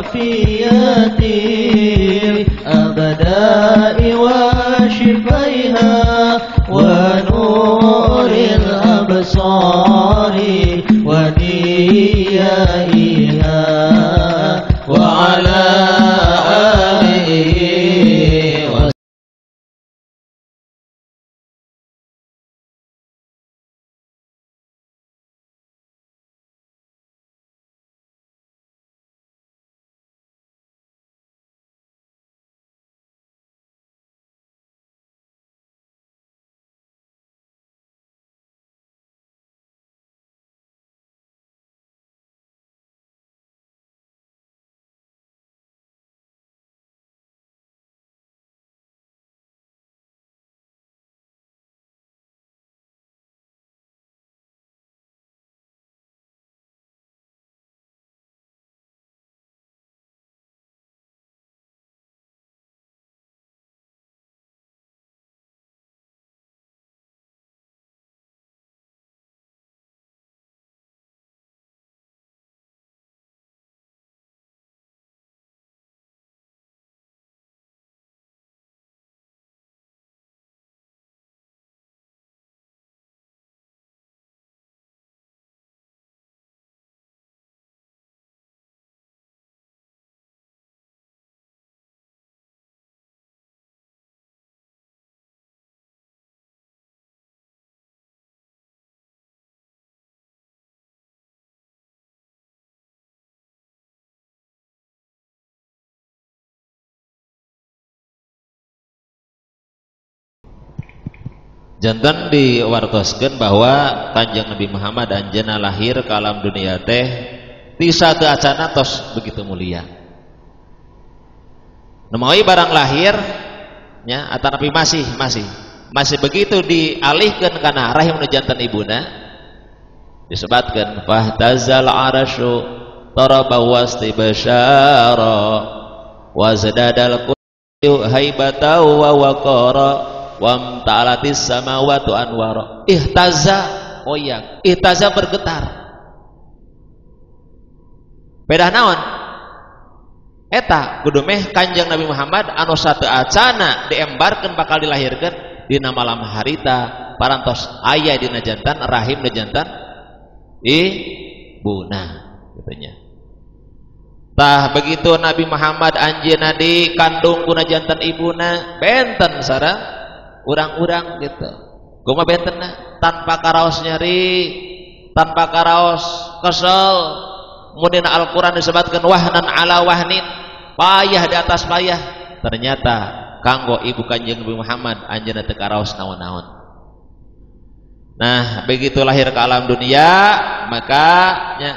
Speaker 1: afiyatil abda'i wa shifaiha wa nuril absari wa diyaiha wa ala alihi wa
Speaker 2: Janten diwartoskeun bahwa Kanjeng Nabi Muhammad anjeunna lahir ke alam dunia teh ti sateu acana tos begitu mulia. Nu mawi barang lahir nya atanapi masih begitu dialihkeun kana rahim nu janten ibuna disebatkeun fahtazal arasyu taraba wastibsyara wazdadal kursiyu haibatan wa waqara wamta'alatis samawatu anwara. Ihtaza koyak, ihtaza bergetar. Pedah naon? Eta kudu meh Kanjeng Nabi Muhammad anu sateu acana diembarkeun bakal dilahirkeun dina malam harita parantos aya dina jantan rahim dina jantan ibuna katanya. Tah begitu Nabi Muhammad anjeunna dikandung kuna jantan ibuna benten sareng urang-urang gitu. Kumaha bentenna? Tanpa karaos nyeri, tanpa karaos kesel. Mun dina Al-Qur'an disebutkeun wahnan ala wahnin, payah di atas payah. Ternyata kanggo ibu Kanjeng Nabi Muhammad anjeunna teu karaos naon-naon. Nah, begitu lahir ke alam dunia, maka nya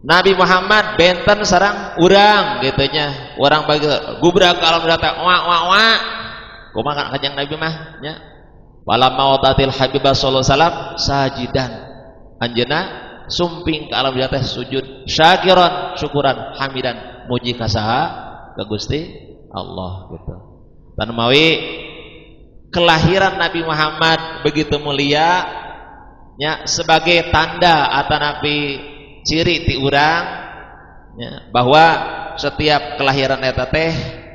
Speaker 2: Nabi Muhammad benten sareng urang gitu nya. Urang bagi gubrak ke alam dunia teh wa wa wa. Kumaha Kanjeng Nabi mah nya? Walamma wadatil Habibah sallallahu alaihi wasallam sajidan. Anjeunna sumping ke alam dunia teh sujud syakiran syukuran hamidan muji ka saha ka Gusti Allah gitu. Tan mawi kelahiran Nabi Muhammad begitu mulia nya sebagai tanda atanapi ciri ti urang nya bahwa setiap kelahiran eta teh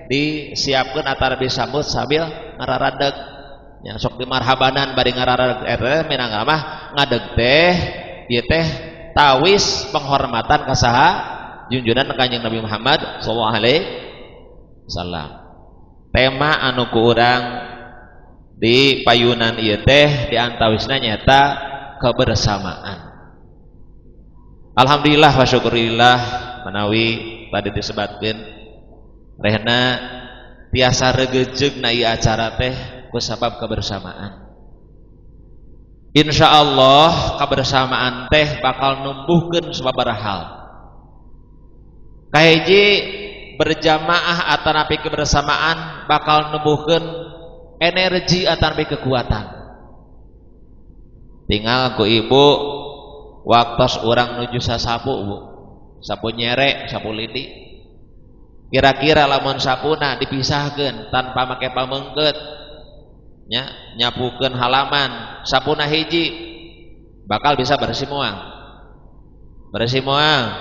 Speaker 2: disiapkeun antara disambut sambil ngararadeg nya sok dimarhabanan bari ngararadeg eta minangka mah ngadeg teh ieu teh tawis penghormatan ka saha junjunan Kanjeng Nabi Muhammad sallallahu alaihi wasallam. Tema anu ku urang di payunan ieu teh di antawisna nyaeta kebersamaan. Alhamdulillah wa syukurillah manawi tadi disebatkeun rehna tiasa regejeug na ieu acara teh ku sabab kebersamaan. Insyaallah kebersamaan teh bakal numbuhkeun sababaraha hal. Kahiji berjamaah atanapi kebersamaan bakal numbuhkeun energi atanapi kekuatan. Tinggal ku ibu waktos urang nuju sasapu bu, sapu nyerek, sapu lidi. Kira-kira lamun sapuna dipisahkeun tanpa make pamengkeut nya, nyapukeun halaman sapuna hiji bakal bisa bersih moal. Bersih moal.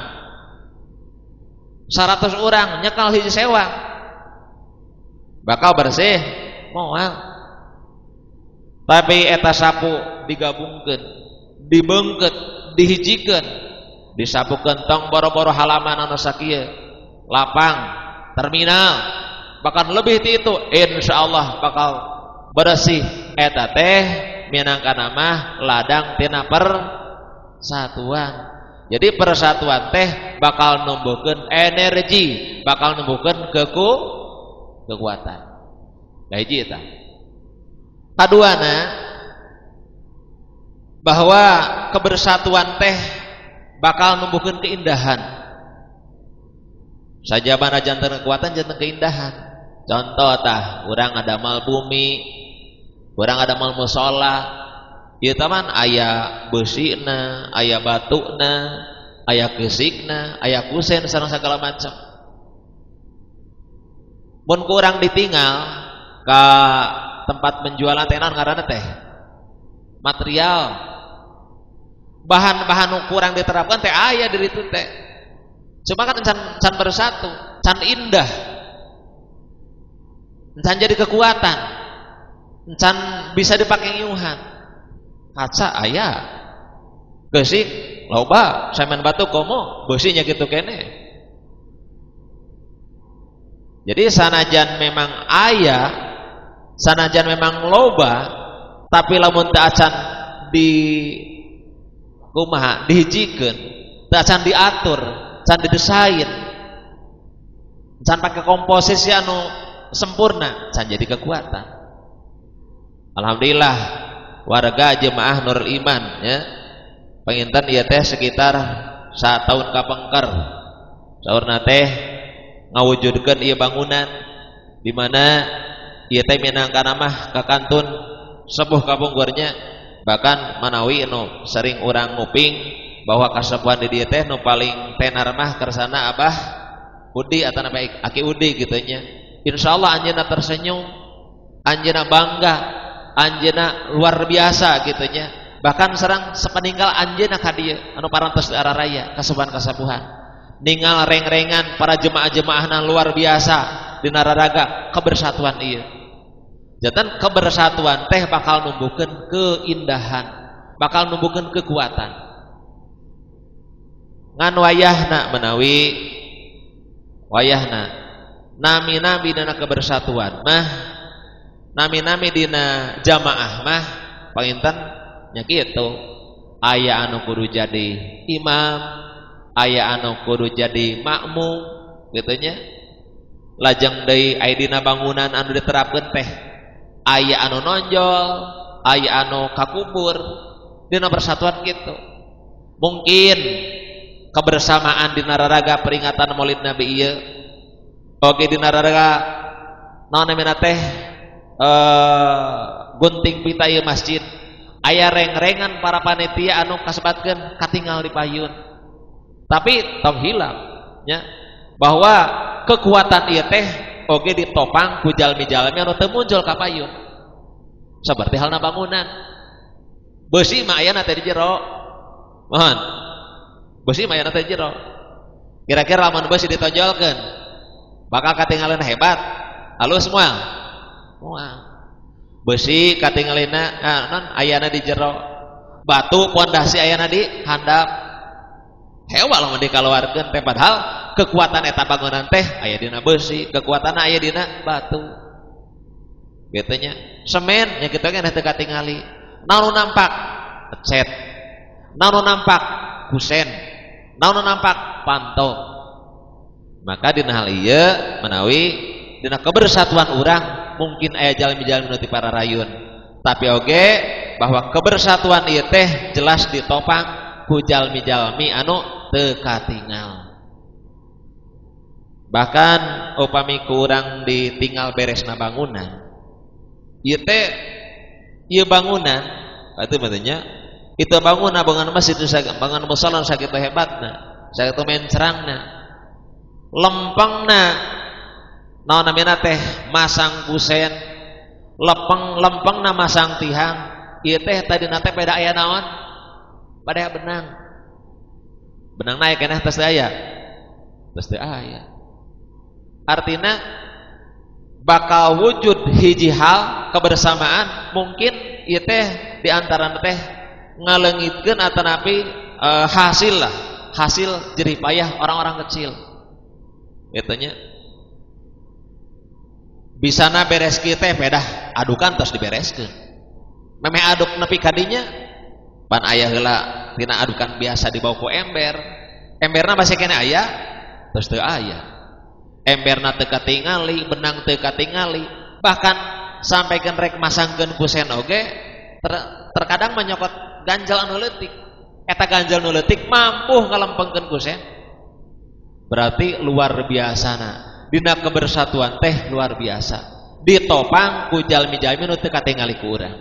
Speaker 2: 100 orang nyekal hiji sewang bakal bersih moal. Tapi eta sapu digabungkeun, dibeungkeut, dihijikeun, disapukeun tong boro-boro halaman anu sakieu, lapang, terminal, bahkan lebih ti itu, insyaallah bakal bersih. Eta teh minangka mah ladang tina persatuan. Jadi persatuan teh bakal numbuhkeun energi, bakal numbuhkeun kekuatan. Nah hiji eta. Kaduana bahwa kebersatuan teh bakal numbuhkeun keindahan. Sajabana janten kekuatan janten keindahan. Contoh tah, urang ngadamal bumi, urang ngadamal musala. Ieu taman aya beusina, aya batuna, aya keusikna, aya kusen sareng segala macam. Mun ku urang ditinggal ka tempat penjualan teh naon ngaranna teh? Material. Bahan-bahan nu kurang diterapkan teh aya di ditu teh. Cuma kan can bersatu, can indah. Can jadi kekuatan. Can bisa dipakai ngiuhan. Kaca aya, geusik loba, semen batu komo, beusinya gitu kene. Jadi sanajan memang aya, sanajan memang loba, tapi lamun teu acan di kumaha dihijikeun, teu acan diatur, can didesain, can pakai komposisi anu sempurna, can jadi kekuatan. Alhamdulillah warga jemaah Nurul Iman ya. Panginten ieu teh sekitar satahun kapengker. Saurna teh ngawujudkeun ieu bangunan di mana ieu teh minangka mah kakantun sepuh kapungkurnya, bahkan manawi nu sering urang nguping bahwa kasepuhan di dieu teh nu paling tenar mah kersana Abah Udi atau napa Aki Udi gitu nya. Insyaallah anjeunna tersenyum, anjeunna bangga, anjeunna luar biasa gitu nya. Bahkan serang sepeninggal anjeunna ka dieu anu parantos di arah raya kasepuhan-kasepuhan. Ningal reng-rengan para jemaah-jemaahna luar biasa dina raraga kebersatuan ieu. Jantan kebersatuan teh bakal numbuhkeun keindahan, bakal numbuhkeun kekuatan. Ngan wayahna menawi wayahna nami-nami dina kebersatuan mah, nami-nami dina jamaah mah panginten nya kitu. Aya anu kudu jadi imam, aya anu kudu jadi makmum kitu nya. Lajeng deui aya dina bangunan anu diterapkeun teh aya anu nonjol, aya anu kakubur dina persatuan gitu. Mungkin kebersamaan dina raraga peringatan Maulid Nabi ieu oge dina raraga naon namina teh gunting pita ieu masjid, aya reng-rengan para panitia anu kasebatkeun katingal di payun. Tapi tong hilap nya bahwa kekuatan ieu teh oge ditopang ku jalmi-jalmi anu teu muncul ka payun. Seperti halna bangunan. Beusi mah ayana teh di jero. Mohon. Beusi mah ayana teh di jero. Kira-kira lamun beusi ditonjolkeun bakal katingalin hebat, halus moal. Moal. Beusi katingalina non ayana di jero. Batu pondasi ayana di handap. Hewa lamun dikaluarkeun teh padahal kekuatan eta bangunan teh aya dina beusi, kekuatan aya dina batu. Kitu nya. Semen nya kitu ge teu katingali. Naon nampak? Cet. Naon nampak? Kusen. Naon nampak? Panto. Maka dina hal ieu menawi dina kebersatuan urang mungkin aya jalmi-jalmi nu ti pararayun. Tapi oge bahwa kebersatuan ieu teh jelas ditopang ku jalmi-jalmi anu teu katingal. Bahkan upami kurang ditinggal beresna bangunan ieu teh ieu bangunan itu maksudnya itu bangunan bangunan masjid bangunan musala sakitu hebatna, sakitu mencerangna, lempengna naon namina teh masang kusen, lempeng lempengna masang tihang ieu teh tadina teh beda aya naon? Pada benang. Benang naik keneh tos teu aya. Tos teu aya. Artina bakal wujud hiji hal kebersamaan mungkin ieu teh di antara teh ngaleungitkeun atanapi hasil lah, hasil jerih payah orang-orang kecil. Kitu nya. Bisana beres kieu teh pedah adukan tos dibereskeun. Memeh aduk nepi ka dinya pan aya heula tina adukan biasa dibawa ku ember. Emberna masih kene aya terus teu aya. Emberna teu katingali, benang teu katingali, bahkan sampaikan rek masangkeun kusen oge terkadang menyokot ganjal anu leutik. Eta ganjal nu leutik mampu ngalempengkeun kusen. Berarti luar biasana. Dina kebersatuan teh luar biasa. Ditopang ku jalmi-jalmi nu teu katingali ku urang.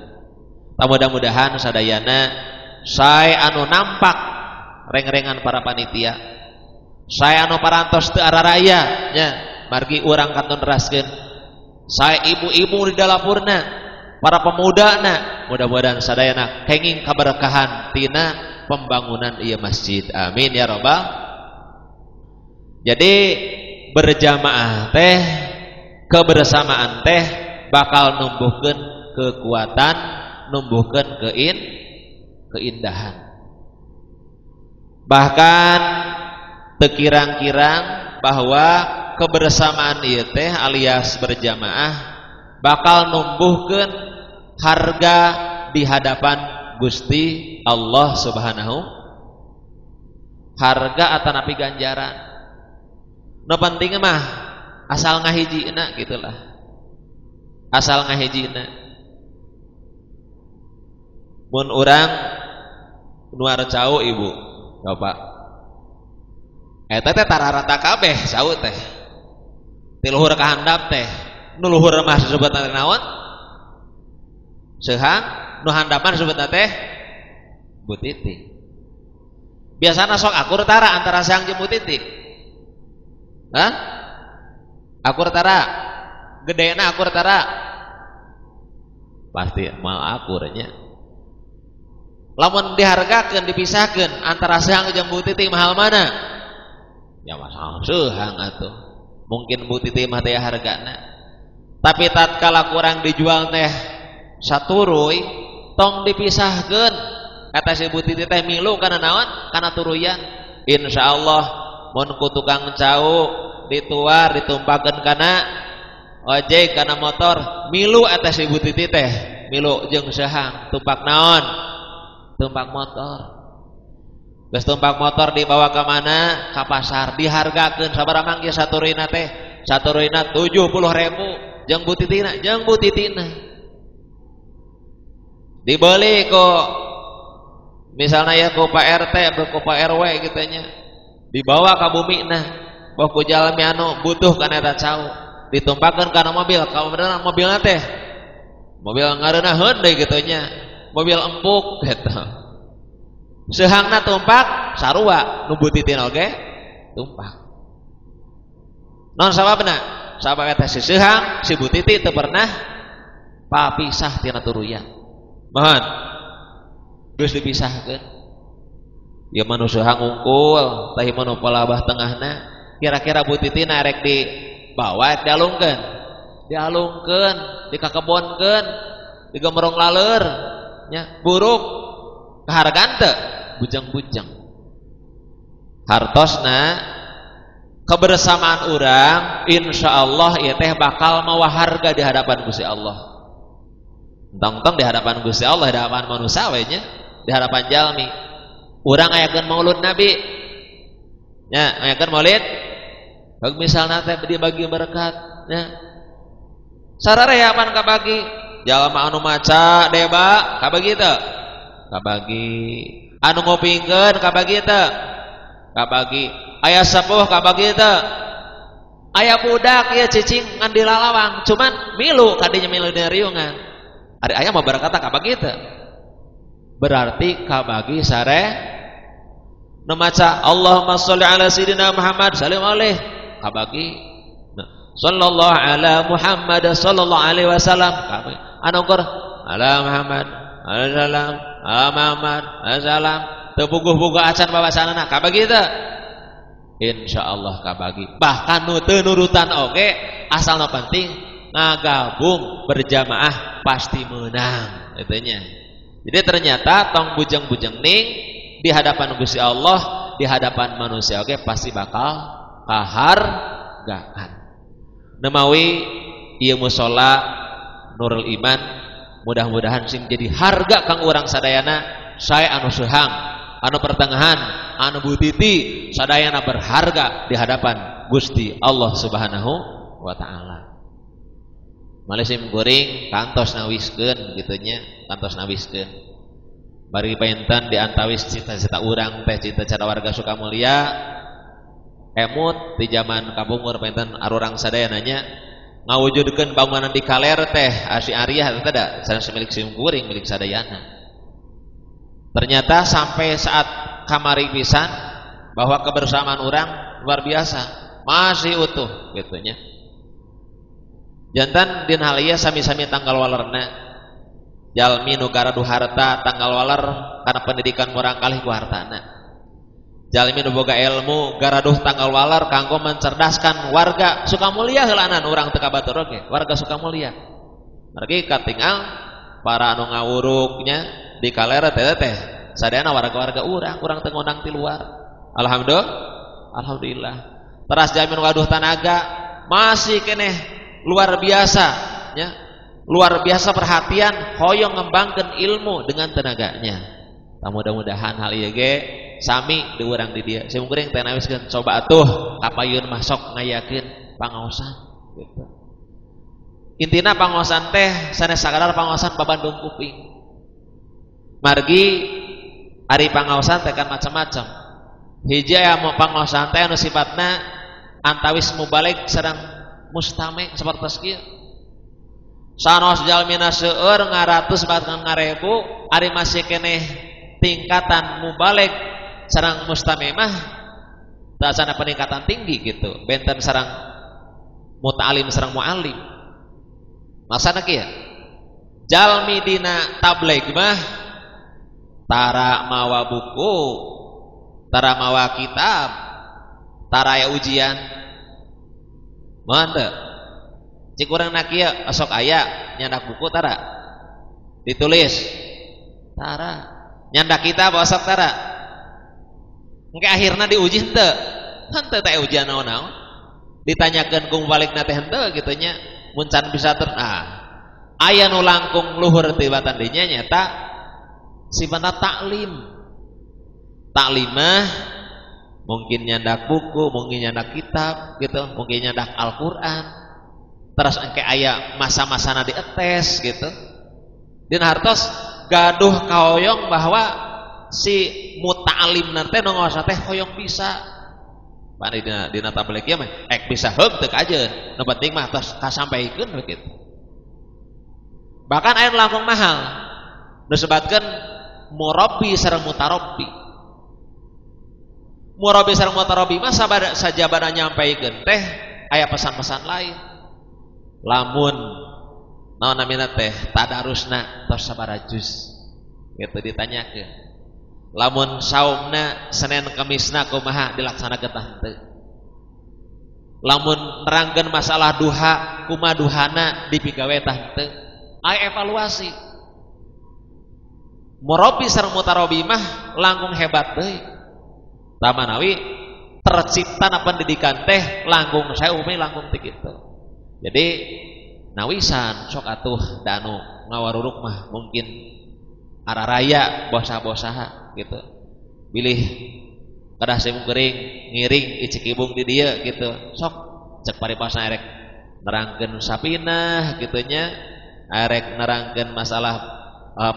Speaker 2: Mudah-mudahan sadayana sae anu nampak reng-rengan para panitia, sae anu parantos teu araraya nya, margi urang kantun neraskeun, sae ibu-ibu di dalapurna, para pemudana, mudah-mudahan sadayana kenging kaberkahan tina pembangunan ieu masjid. Amin ya robbal. Jadi berjamaah teh, kebersamaan teh bakal numbuhkeun kekuatan, numbuhkeun keindahan. Bahkan tekirang-kirang bahwa kebersamaan ieu teh alias berjamaah bakal numbuhkeun harga di hadapan Gusti Allah Subhanahu, harga atanapi ganjaran. Nu penting mah asal ngahijina gitulah. Asal ngahijina. Mun urang nuar cau ibu, bapak. Eta teh tararata kabeh cau teh. Ti luhur ka handap teh, nu luhur mah disebutna teh naon? Seuhang, nu handapan disebutna teh butiti. Biasana sok akur tara antara seuhang jeung butiti. Hah? Akur tara? Gedena akur tara? Pasti mal akurnya. Lamun dihargakeun dipisahkeun antara seuhang jeung butiti mahal mana? Ya mahal seuhang atuh. Mungkin butiti mah teh hargana. Tapi tatkala kurang dijual teh saturuy tong dipisahkeun. Kata si butiti teh milu kana naon? Kana turuyan. Insyaallah mun ku tukang cau dituar ditumpakeun kana ojek kana motor milu eta si butiti teh milu jeung seuhang tumpak naon? Tumpak motor. Geus tumpak motor dibawa ke mana? Ka pasar. Dihargakeun sabaraha mangke saturuyna teh? Saturuyna 70.000 jeung butitina, jeung butitina. Dibeli ku misalnya ya ku Pak RT atau ku Pak RW gitu nya. Dibawa ka bumina, boh ku jalmi anu butuh kana eta cau. Ditumpakeun kana mobil, ka beneran mobilna teh. Mobil ngareunaheun deui kitu nya. Mobil empuk gitu. Seuhangna tumpak sarua nu butitina oge tumpak. Non sababna? Sabab eta si seuhang si butiti teu pernah papisah tina turuyan. Mohon. Geus dipisahkeun. Ieu mah nu seuhang unggul, tah ieu mah nu palabah tengahna. Kira-kira butitina rek dibawa rek dialungkeun. Dialungkeun, dikakebonkeun, digemrong laleur. Nya buruk kahargaan teu bujang-bujang. Hartosna kebersamaan urang insyaallah ieu teh bakal mawa harga di hadapan Gusti Allah. Entong-entong di hadapan Gusti Allah, di hadapan manusia we nya, di hadapan jalmi. Urang ayakeun maulud Nabi. Nya, ayakeun maulid. Bag misalna teh dibagi berkat nya. Sararea pan kabagi. Jalma anu maca deba kabagi teu? Kabagi. Anu ngupingkeun kabagi teu? Kabagi. Aya sepuh kabagi teu? Aya budak ieu cicing ngan dilalawang, cuman milu kadinya milu dina riungan. Ari aya mah berkata kabagi teu? Berarti kabagi sare nu maca Allahumma sholli ala sayidina Muhammad salim alaihi kabagi. Sallallahu ala Muhammad sallallahu alaihi wasallam. Anu keur ala Muhammad alaihi salam, ala Muhammad alaihi salam. Teu puguh-puguh acan babasanana kabagi teu? Insyaallah kabagi. Bahkan nu teu nurutan oge asalna penting ngagabung berjamaah pasti menang kitu nya. Jadi ternyata tong bujeng-bujeng ning di hadapan Gusti Allah, di hadapan manusia oge pasti bakal kahargaan. Nemawi ieu musala Nurul Iman mudah-mudahan sing jadi harga kang urang sadayana, sae anu seuhang, anu pertengahan, anu butiti, sadayana berharga di hadapan Gusti Allah Subhanahu wa taala. Malih sim kuring kantos nawiskeun kitu nya, kantos nawiskeun. Bari painten di antawis cita-cita urang teh cita-cita warga Sukamulya emut di zaman kapungkur painten arurang sadayana nya ngawujudkeun bangunan di kaler teh Asy Ariah teh da sanes milik sim kuring, milik sadayana. Ternyata sampai saat kamari pisan bahwa kebersamaan urang luar biasa, masih utuh gitu nya. Jantan din hal ieu sami-sami tanggal walerna. Jalmi nu garaduh harta tanggal waler karena pendidikan murang kalih ku hartana. Jalmi nu boga ilmu garaduh tanggal waler kanggo mencerdaskan warga Sukamulya heulanan urang teu kabatur oge, warga Sukamulya. Margi katingal para anu ngawuruknya di kaler teh teh sadayana warga-warga urang, urang teu ngondang ti luar. Alhamdulillah. Alhamdulillah. Teras jalmi nu gaduh tanaga masih keneh luar biasa ya. Luar biasa perhatian hoyong ngembangkeun ilmu dengan tenaganya. Tah mudah-mudahan hal ieu ge sami di urang di dieu. Sim kuring teh nawiskeun coba atuh kapayun mah sok ngayakeun pangaosan gitu. Intina pangaosan teh sanes sakadar pangaosan babandung kuping. Margi ari pangaosan teh kan macam-macam. Hiji aya pangaosan teh anu sifatna antawis mubalig sareng mustami sapertos kieu. Sanos jalmina seueur ngaratus bahkan ngarebu ari masih keneh tingkatan mubalig sareng mustami mah tasana peningkatan tinggi gitu. Benten sareng muta'alim sareng mu'alim. Maksana kieu? Jalmi dina tabligh mah tara mawa buku, tara mawa kitab, tara aya ujian. Moal teu? Cik urang na kieu osok aya nyandak buku tara. Ditulis tara. Nyandak kitab osok tara. Engke akhirna diuji henteu. Henteu teh ujian naon-naon. Ditanyakeun ku mubaligna teh henteu kitu nya. Mun can bisa ter aya nu langkung luhur tibatan dinya nyata sifatna taklim. Taklimah mungkin nyandak buku, mungkin nyandak kitab gitu, mungkin nyandak Al-Qur'an. Terus engke aya masa-masana dietes gitu. Dina hartos gaduh kahoyong bahwa si muta'alim teh nu ngaos teh hoyong bisa. Pan dina tabligh ieu mah ek bisa heug teu kajeun, nu penting mah tos kasampaikeun kitu. Bahkan aya nu langkung mahal. Nu sebatkeun murabbi sareng mutarabbi. Murabbi sareng mutarabbi mah sajabana nyampaikeun teh aya pesan-pesan lain. Lamun naon namina teh tadarusna tos sabaraha juz kitu ditanyakeun. Lamun saumna Senin Kamisna kumaha dilaksanakeun tah henteu. Lamun nerangkeun masalah duha kumaha duhana dipigawe tah henteu. Aya evaluasi. Murabbi sareng mutarabi mah langkung hebat deui. Tamanawi terciptana pendidikan teh langkung sae umi langkung teh kitu. Jadi nawisan sok atuh danu ngawaruruk mah mungkin araraya bosah-bosaha gitu. Bilih kedah simung gering ngiring icik ibung di dieu gitu. Sok cek paripasna erek nerangkeun sapinah kitu nya, erek nerangkeun masalah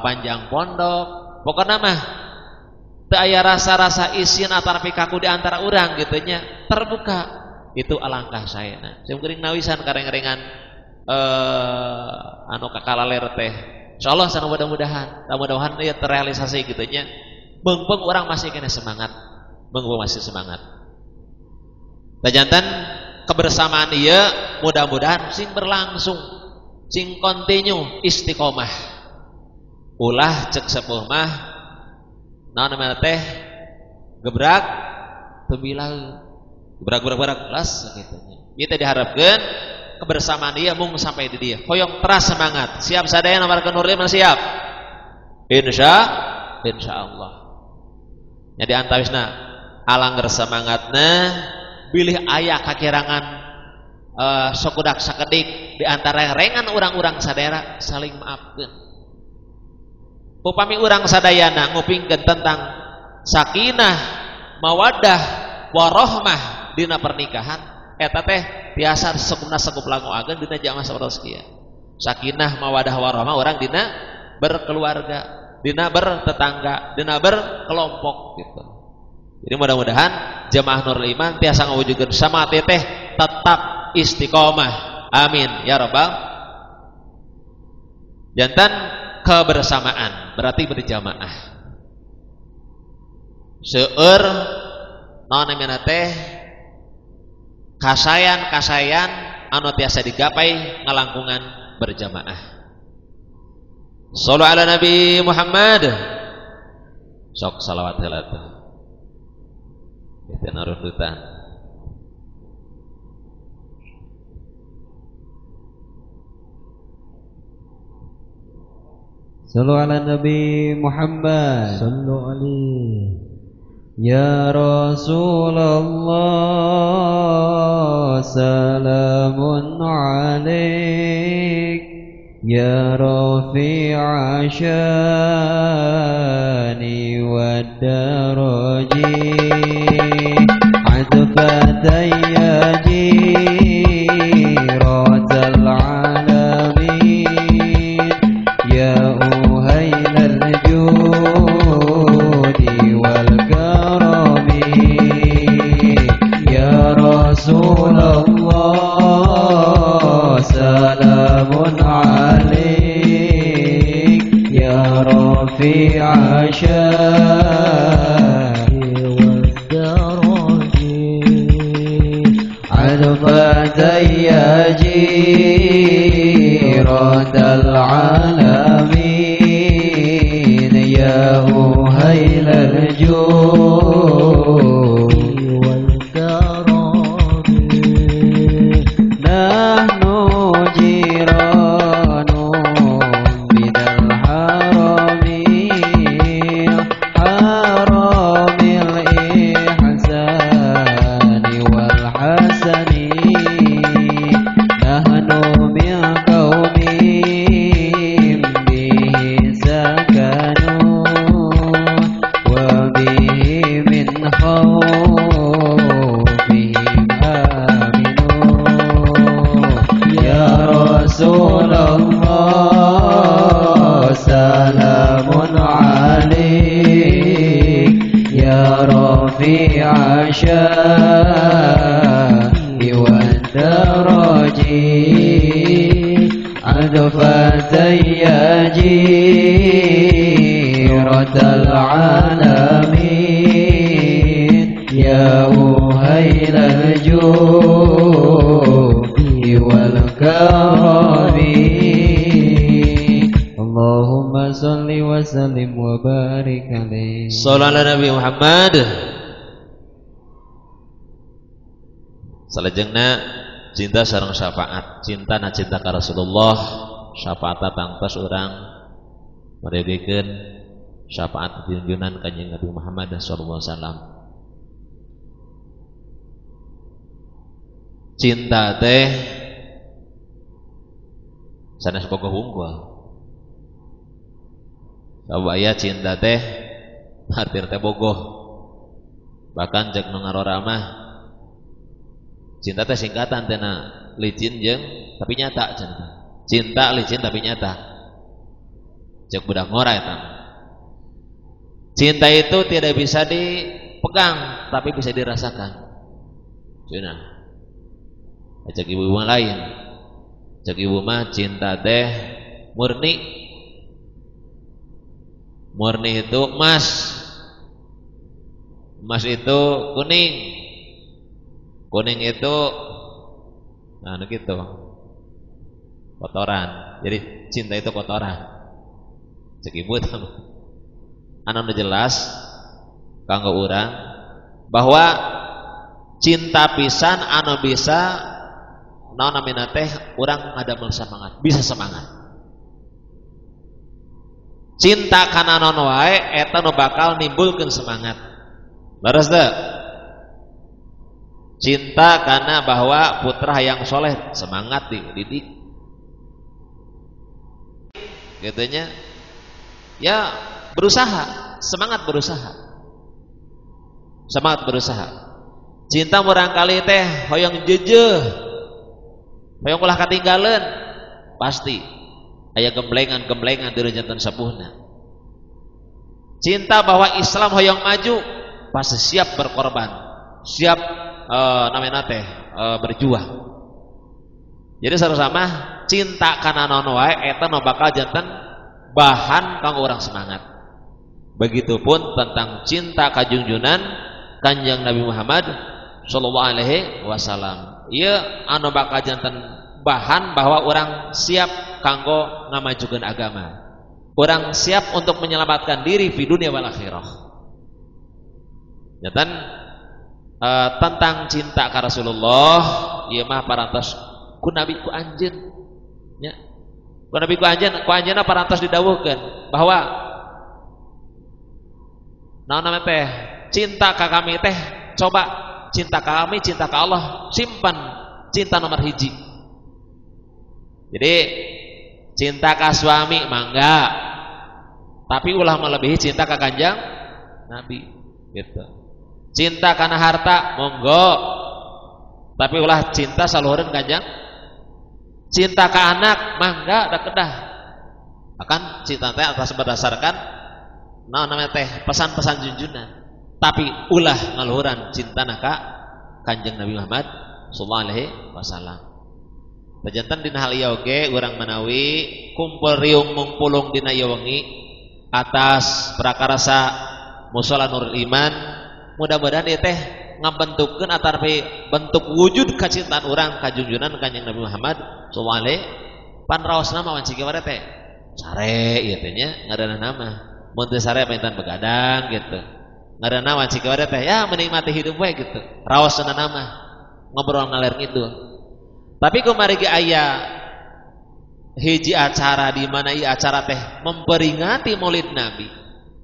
Speaker 2: panjang pondok. Pokona mah teu aya rasa-rasa isin atanapi kaku di antara urang gitu nya, terbuka. Itu alangkah saena. Sim geuring nawisan kareng-rengan anu kakalaler teh. Insyaallah sana mudah-mudahan, mudah-mudahan ieu terrealisasi kitu nya. Beungpeung urang masih kena semangat. Beungpeung masih semangat. Tajantan kebersamaan ieu mudah-mudahan sing berlangsung, sing kontinu istiqomah. Ulah cek sepuh mah naon namanya teh gebrak teu bilang gebrak-gebrak las gitu. Kita diharapkan kebersamaan dia mung sampai di dia. Hoyong teras semangat. Siap sadaya nawarkeun Nurul Iman siap. Insyaallah. Jadi antawisna alangger semangatna bilih aya kakirangan sokudak sakedik di antara rengan urang-urang sadaya saling maafkeun. Upami urang sadayana ngupingkeun tentang sakinah, mawaddah, warohmah dina pernikahan eta teh biasa sekumna sekup langu ageun dina jamaah sapertos kieu. Sakinah mawadah warahmah orang dina berkeluarga, dina bertetangga, dina berkelompok gitu. Jadi mudah-mudahan jamaah Nurul Iman tiasa ngawujudkeun sama teh tetap istiqomah. Amin ya rabbal. Jantan kebersamaan berarti berjamaah. Seueur naon namina teh kasayan-kasayan anu tiasa digapai ngalangkungan berjamaah. Shallu ala Nabi Muhammad. Sok salawat heula teh. Teu narundutan.
Speaker 1: Shallu ala Nabi Muhammad. Shallu alaihi. Ya Rasulullah salamun alaik, ya rafi'a syani wa daraji, adfatan ya jiratal alamin, ya uhailal jud شان
Speaker 3: والدرج
Speaker 1: عذبة يا جيرة العالمين يا أهيل الجود
Speaker 3: والكرم
Speaker 1: نحن جيران من الحرم حرم الإحسان والحسن نحن من قوم به سكنوا وبه من خوفهم آمنوا يا رسول الله سلام عليك يا رفيع الشان والدرج عذفة يا جيرة العالمين يا أهيل الجود والكرم اللهم صل وسلم وبارك عليه.
Speaker 2: Shallu ala Nabi Muhammad. Salajengna cinta sareng syafaat, cinta na cinta ka Rasulullah, syafaat tangtos urang meregikeun syafaat junjunan Kanjeng Nabi Muhammad sallallahu alaihi wasallam. Cinta teh sanes bogoh wungkul. Sabab aya cinta teh arti teh bogoh. Bahkan cek nu ngarora mah cinta teh singkatan teh na licin jeung tapi nyata cinta. Cinta licin tapi nyata. Cek budak ngora eta. Cinta itu tidak bisa dipegang tapi bisa dirasakan. Cenah. Cek ibu mah lain. Cek ibu mah cinta teh murni. Murni itu emas. Emas itu kuning. Kuning itu nah gitu. Kotoran. Jadi cinta itu kotoran. Cek ibu teh. Anu jelas kanggo urang bahwa cinta pisan anu bisa naon namina teh urang ngadamel semangat, bisa semangat. Cinta kana naon wae eta nu bakal nimbulkeun semangat. Leres teu? Cinta karena bahwa putra yang soleh semangat dididik. Gitunya ya berusaha, semangat berusaha. Semangat berusaha. Cinta murangkali teh hoyong jejeuh. Hoyong ulah katinggaleun pasti aya gemblengan-gemblengan di janten sepuhna. Cinta bahwa Islam hoyong maju pasti siap berkorban, siap namina teh berjuang. Jadi sarua cinta kana naon wae eta nu bakal janten bahan kanggo urang semangat. Begitupun tentang cinta kajungjunan Kanjeng Nabi Muhammad sallallahu alaihi wasallam. Ieu anu bakal janten bahan bahwa orang siap kanggo ngamajukeun agama. Orang siap untuk menyelamatkan diri di dunia wal akhirah. Janten tentang cinta ka Rasulullah ieu mah parantos ku nabi ku anjeun nya. Ku nabi ku anjeun, ku anjeunna parantos didawuhkeun bahwa naon namanya teh cinta ka kami teh coba cinta kami, cinta ka Allah, simpan cinta nomor hiji. Jadi cinta ka suami mangga, tapi ulah melebihi cinta ka Kanjeng Nabi gitu. Cinta kana harta monggo, tapi ulah cinta saluhureun Kanjeng. Cinta ka anak mangga da kedah. Akan cinta teh atas berdasarkan naon namanya teh pesan-pesan junjunan. Tapi ulah ngaluhuran cinta ka Kanjeng Nabi Muhammad sallallahu alaihi wasallam. Pajanten dina hal ieu oge urang manawi kumpul riung mungpulung dina ieu wengi Atas prakarsa Mushola Nurul Iman, mudah-mudahan ieu teh ngabentukkeun atarpi bentuk wujud kacintaan urang ka junjunan Kanjeng Nabi Muhammad sallallahu alaihi pan raosna mah wanci kieu teh sare ieu teh nya ngaranna mah mun teu sare panginten begadang gitu. Ngaranna wanci kieu teh ya menikmati hidup we gitu. Raosna mah ngobrol ngaler ngidul. Tapi kamari ge aya hiji acara di mana ieu acara teh memperingati Maulid Nabi,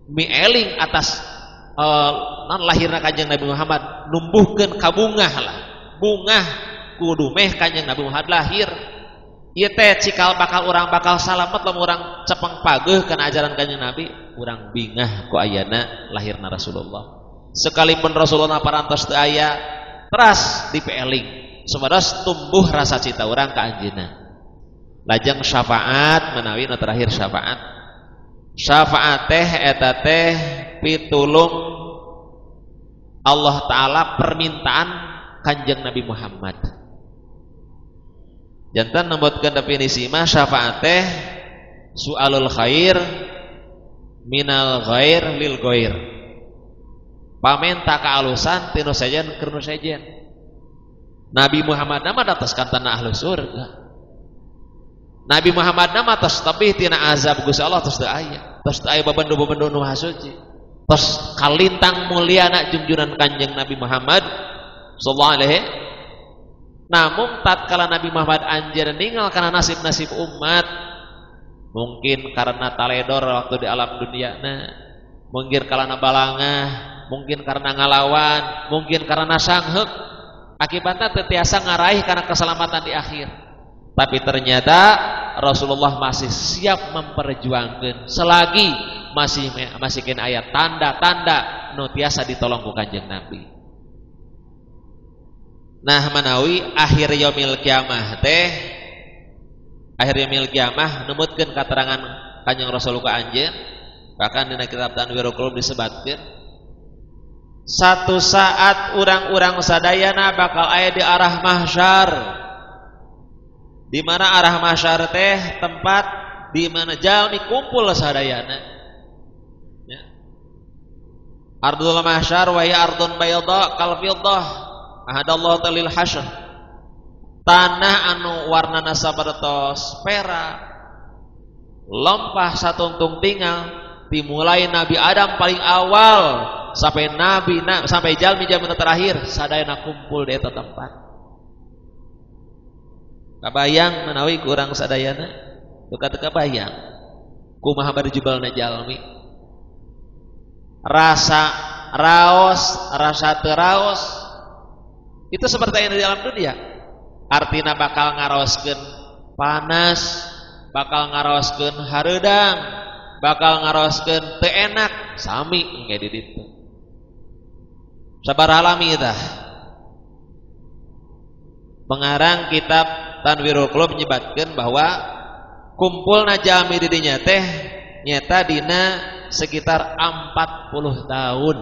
Speaker 2: mieling atas non lahirna Kanjeng Nabi Muhammad, numbuhkeun kabungah lah, bungah kudu meh Kanjeng Nabi Muhammad lahir. Ieu teh cikal bakal urang bakal salamet lamun urang cepeng pageuh kana ajaran Kanjeng Nabi, urang bingah ku ayana lahirna Rasulullah. Sekalipun Rasulullah parantos teu aya, teras dipeeling supados tumbuh rasa cinta urang ka anjeunna. Lajeng syafaat menawi nu terakhir syafaat. Syafaat teh eta teh pitulung Allah Ta'ala permintaan Kanjeng Nabi Muhammad. Jantan nembutkeun definisi mah syafaat teh su'alul khair minal ghair lil ghair. Pamenta kaalusan tinu sejen keur nu sejen. Nabi Muhammad mah datos kantana ahlu surga. Nabi Muhammad mah tos tebih tina azab Gusti Allah tos teu aya. Tos teu aya babendu-babendu nu suci. Tos kalintang mulyana junjunan Kanjeng Nabi Muhammad sallallahu alaihi. Namun tatkala Nabi Muhammad anjeun ninggal kana nasib-nasib umat, mungkin karena taledor waktu di alam dunia na, mungkin karena balangah, mungkin karena ngalawan, mungkin karena sangheuk, akibatnya teu tiasa ngaraih karena keselamatan di akhir. Tapi ternyata Rasulullah masih siap memperjuangkan selagi masih kena ayat tanda-tanda nu tiasa ditolong ku Kanjeng Nabi. Nah manawi akhir yaumil kiamah teh, akhir yaumil kiamah numutkeun katerangan Kanjeng Rasul ka anjeun, bahkan dina kitab Tanwirul Qulub disebatkeun satu saat urang-urang sadayana bakal aya di arah mahsyar. Di mana arah mahsyar teh tempat di mana jalmi kumpul sadayana. Ya. Ardul mahsyar wa hiya ardun bayda kal fiddah ahadallahu talil hasyr. Tanah anu warnana sapertos perak, lempah satungtung tinggal dimulai Nabi Adam paling awal sampai nabi sampai jalmi-jalmi terakhir sadayana kumpul di eta tempat. Kabayang menawi kurang sadayana duka teu kabayang kumaha bari jubalna jalmi rasa raos rasa teu raos itu seperti yang di dalam dunia. Artina bakal ngaraoskeun panas, bakal ngaraoskeun hareudang, bakal ngaraoskeun teu enak, sami engke di ditu. Sabaraha lami tah pengarang kitab Tanwirul Qulub nyebatkeun bahwa kumpulna jalmi di dinya teh nyata dina sekitar 40 tahun.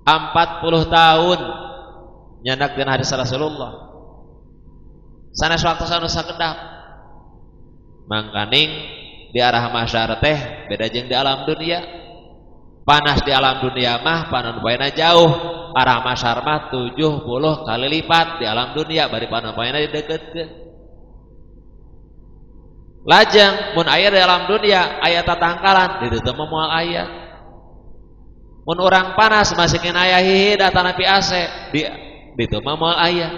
Speaker 2: 40 tahun nyandak dina hadis Rasulullah. Sanes waktu anu sakedap. Mangkaning di arah mahsyar teh beda jeung di alam dunia. Panas di alam dunia mah panon poena jauh, arah mahsyar mah 70 kali lipat di alam dunia bari panon poena dideketkeun. Lajeng mun aya di alam dunia aya tatangkalan di ditu mah moal aya. Mun urang panas masih kena aya hihid atanapi AC di ditu mah moal aya.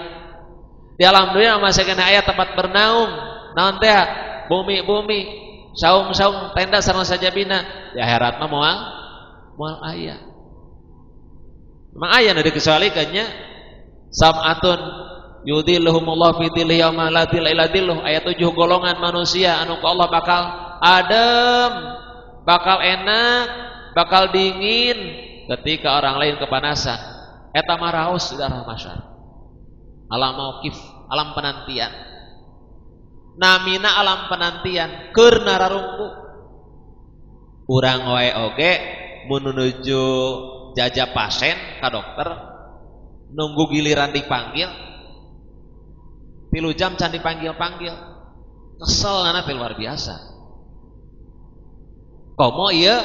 Speaker 2: Di alam dunia masih kena aya tempat bernaung, naon teh bumi-bumi, saung-saung tenda sareng sajabina. Di akhirat mah moal aya. Memang aya nu dikecualikannya sab'atun yudhilluhumullahu fi dhillihi yauma la dhilla illa dhilluh, aya 7 golongan manusia anu ku Allah bakal adem, bakal enak, bakal dingin ketika orang lain kepanasan. Eta mah raos di arah mahsyar. Alam mauqif, alam penantian. Namina alam penantian keur nararungku. Urang wae oge menuju jajah pasien ka dokter nunggu giliran dipanggil 3 jam can dipanggil-panggil, kesel nana teh luar biasa. Komo ieu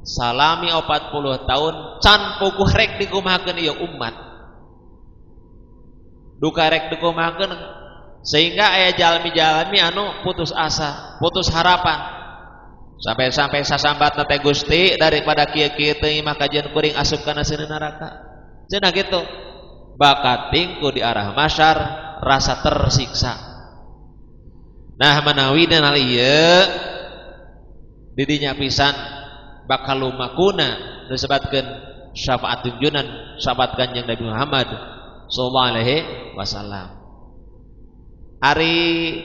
Speaker 2: salami 40 tahun can puguh rek dikumahakeun ieu umat. Duka rek dikumahakeun sehingga aya jalmi-jalmi anu putus asa, putus harapan. Sampai-sampai sasambatna teh Gusti daripada kieu-kieu teh mah kajian kuring asup kana seuneu neraka. Cenah kitu. Bakating ku di arah masyar rasa tersiksa. Nah manawi dan hal ieu didinya pisan bakal lumakuna disebutkeun syafaat tunjunan syafaat Kanjeng Nabi Muhammad sallallahu alaihi wasallam. Ari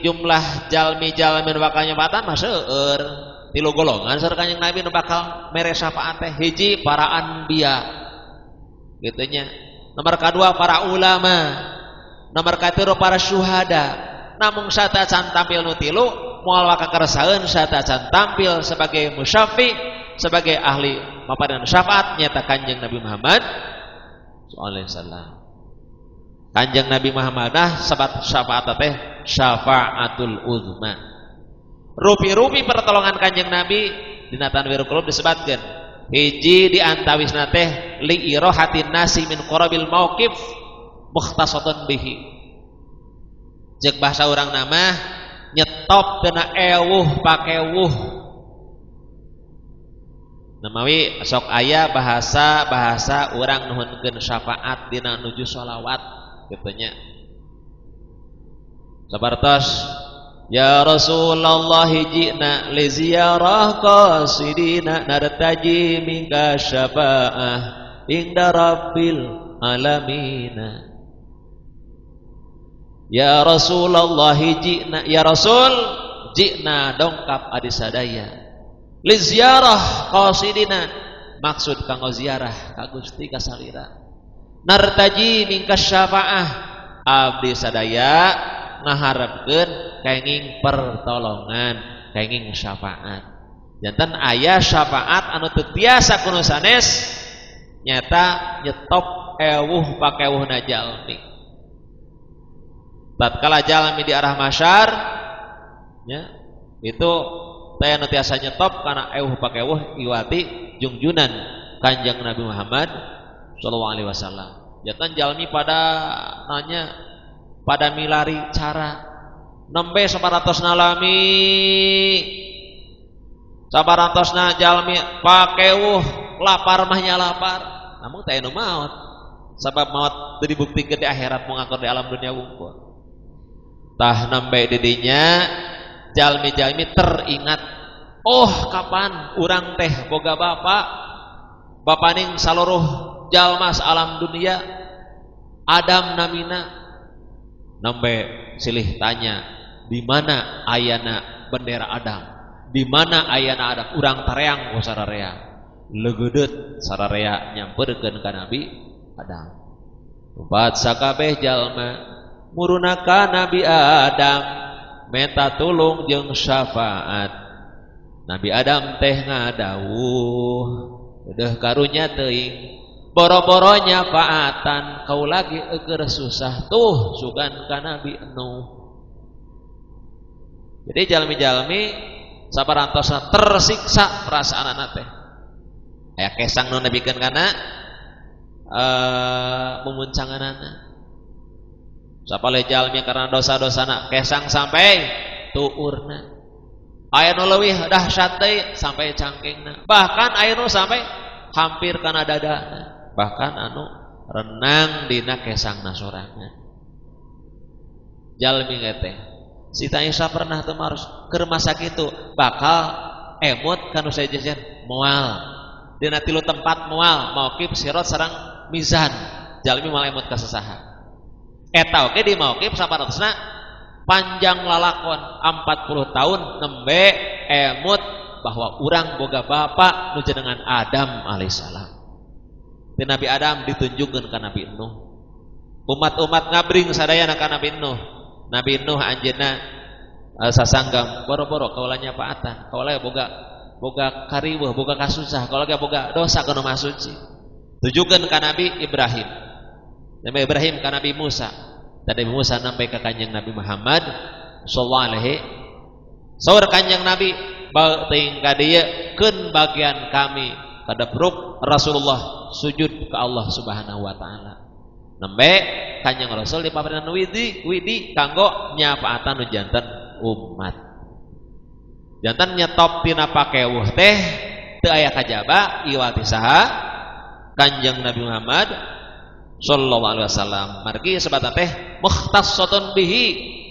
Speaker 2: jumlah jalmi-jalmi nu bakal nyapatan mah seueur. Tilu golongan saur Kanjeng Nabi nu bakal mere syafaat teh hiji para anbiya kitu nya. Nomor kadua para ulama, nomor katilu para syuhada. Namung satacan tampil nu tilu moal waka keresaeun satacan tampil sebagai musyafi, sebagai ahli mapadan syafaat nyata Kanjeng Nabi Muhammad sallallahu alaihi wasallam. Kanjeng Nabi Muhammad dah syafaat teh syafaatul uzma. Rupi-rupi pertolongan Kanjeng Nabi dina Tanwirul Qulub disebutkeun hiji di antawisna teh li irohatin nasi min qarabil mauqif mukhtasatun bihi. Jeung bahasa urang nama nyetop dina ewuh pakewuh. Namawi sok aya bahasa-bahasa urang nuhunkeun syafaat dina nuju sholawat kitu nya. Sabartos ya Rasulullah ji'na li ziyarah qasidina nartaji minka syafaah inda rabbil alamina. Ya Rasulullah ji'na, ya Rasul ji'na dongkap adi sadaya li ziarah qasidina maksud kanggo ziarah ka Gusti ka salira nartaji minka syafaah abdi sadaya ngaharepkeun kenging pertolongan kenging syafaat. Janten aya syafaat anu teu tiasa kuno sanes nyata nyetop ewuh pakewuhna jalmi. Tatkala jalmi di arah masyar nya itu teh anu tiasa nyetop kana ewuh pakewuh iwati jungjunan Kanjeng Nabi Muhammad sallallahu alaihi wasallam. Janten jalmi pada nanya pada milari cara nembe 900 nalami 900 jalmi pakewuh lapar mah nya lapar namun teh anu maot sabab maot teu dibuktikeun di akhirat mung di alam dunia wungkul. Tah nembe didinya jalmi-jalmi teringat oh kapan urang teh boga bapak bapaning saluruh jalma alam dunia Adam namina. Nembe silih tanya di mana ayana bendera Adam, di mana ayana Adam, urang tareang ku sararea leugeudeut sararea nyamperkeun ka Nabi Adam. Empat sakabeh jalma muruna ka Nabi Adam meta tulung jeung syafaat. Nabi Adam teh ngadawuh deuh karunya teuing boro-boro nyafaatan kau lagi eukeur susah tuh sugan ka Nabi Nuh. Jadi jalmi-jalmi saparantosna tersiksa perasaanana teh. Aya kesang nu nebikeun kana mumuncanganana. Sapaleh jalmi karena dosa-dosana kesang sampai tuurna. Aya nu leuwih dahsyat deui sampai cangkengna. Bahkan aya nu sampai hampir kana dadana. Bahkan anu renang dina kesangna sorangan. Jalmi teh Siti Aisyah pernah teu maros keur masa kitu bakal emut kanu sejen moal dina tilu tempat moal mauqif sirat sareng mizan jalmi moal emut ka sasaha. Eta oge di mauqif saparantosna panjang lalakon 40 tahun nembe emut bahwa urang boga bapak nu jenengan Adam alaihissalam. Ti Nabi Adam ditunjukkeun ka Nabi Nuh. Umat-umat ngabring sadayana ka Nabi Nuh. Nabi Nuh anjeunna sasanggam boro-boro kaula nyapaatan, kaula boga kariweuh, boga kasusah, kaula boga dosa kana Maha Suci. Tujukeun ka Nabi Ibrahim. Nabi Ibrahim ka Nabi Musa. Dan Nabi Musa sampai ka Kanjeng Nabi Muhammad sallallahu alaihi. Saur Kanjeng Nabi, teuing ka dieu keun bagian kami kadepruk Rasulullah sujud ke Allah Subhanahu wa taala. Nembe Kanjeng Rasul dipaparinan widi kanggo nyafaatan nu janten umat. Janten nyetop tina pakewuh teh teu aya kajaba iwati saha Kanjeng Nabi Muhammad sallallahu alaihi wasallam. Margi sebatan teh mukhtassatun bihi,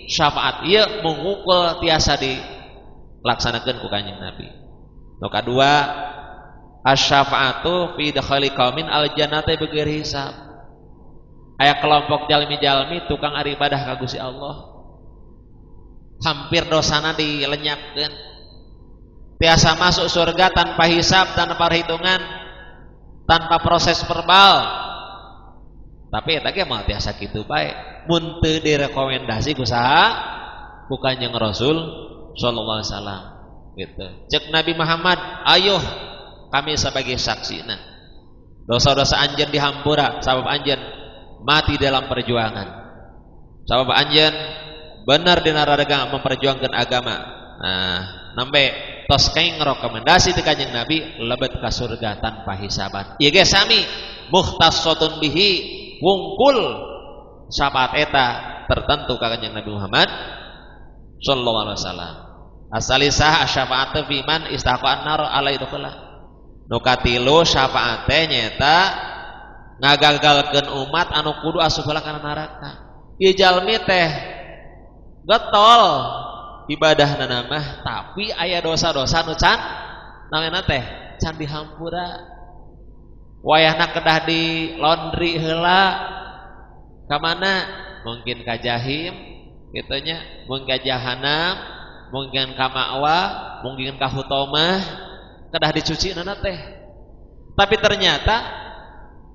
Speaker 2: syafaat ieu mungukul tiasa dilaksanakeun ku Kanjeng Nabi. Nu kadua asy-syafaatu fi dakhali qaumin al-jannata bighairi hisab. Aya kelompok jalmi-jalmi tukang ibadah ka Gusti Allah. Hampir dosana dilenyapkeun. Tiasa masuk surga tanpa hisab, tanpa perhitungan, tanpa proses verbal. Tapi eta ge moal tiasa kitu bae. Mun teu direkomendasi ku saha? Ku Kanjeng Rasul sallallahu alaihi wasallam. Gitu. Cek Nabi Muhammad, "Ayo kami sebagai saksina. Dosa-dosa anjeun dihampura sabab anjeun mati dalam perjuangan. Sabab anjeun benar dina raragang memperjuangkan agama." Nah, nembe tos kaing rekomendasi ti Kanjeng Nabi lebet ka surga tanpa hisaban. Ieu ge sami mukhtassatun bihi, wungkul syafaat eta tertentu ka Kanjeng Nabi Muhammad sallallahu alaihi wasallam. Asalisah asy-syafaatu fi man istahaqqa an-nar ala idkhula. Nu katilu syafaat teh nyaeta ngagagalkeun umat anu kudu asup heula kana neraka. Ieu jalmi teh getol ibadahna mah tapi aya dosa-dosa nu can namina teh can dihampura. Wayahna kedah di laundry heula ka mana? Mungkin ka jahim kitu nya, mungkin ka jahanam, mungkin ka ma'wa, mungkin ka hutomah, kedah dicuci nana teh. Tapi ternyata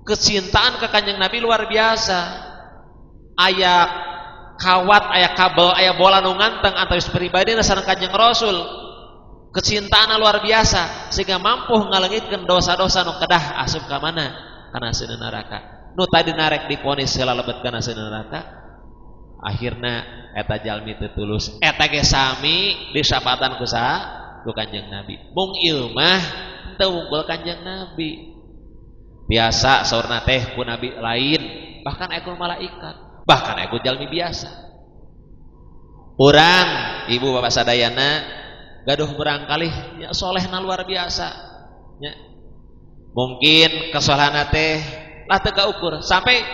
Speaker 2: kecintaan ke Kanjeng Nabi luar biasa. Aya kawat, aya kabel, aya bola nu nganteng antawis pribadi sareng Kanjeng Rasul. Kecintaan luar biasa sehingga mampu ngalengitkeun dosa-dosa nu kedah asup ka mana? Kana seuneu neraka. Nu tadi narek diponis heula lebet kana seuneu neraka. Akhirna eta jalmi teu tulus. Eta ge sami disyafaatan ku saha? Ku Kanjeng Nabi. Mung ieu mah teu wungkul Kanjeng Nabi. Biasa saurna teh ku nabi lain, bahkan aya ku malaikat, bahkan aya ku jalmi biasa. Urang ibu bapak sadayana gaduh barangkali nya solehna luar biasa nya. Mungkin kesolehana teh lah teu kaukur sampai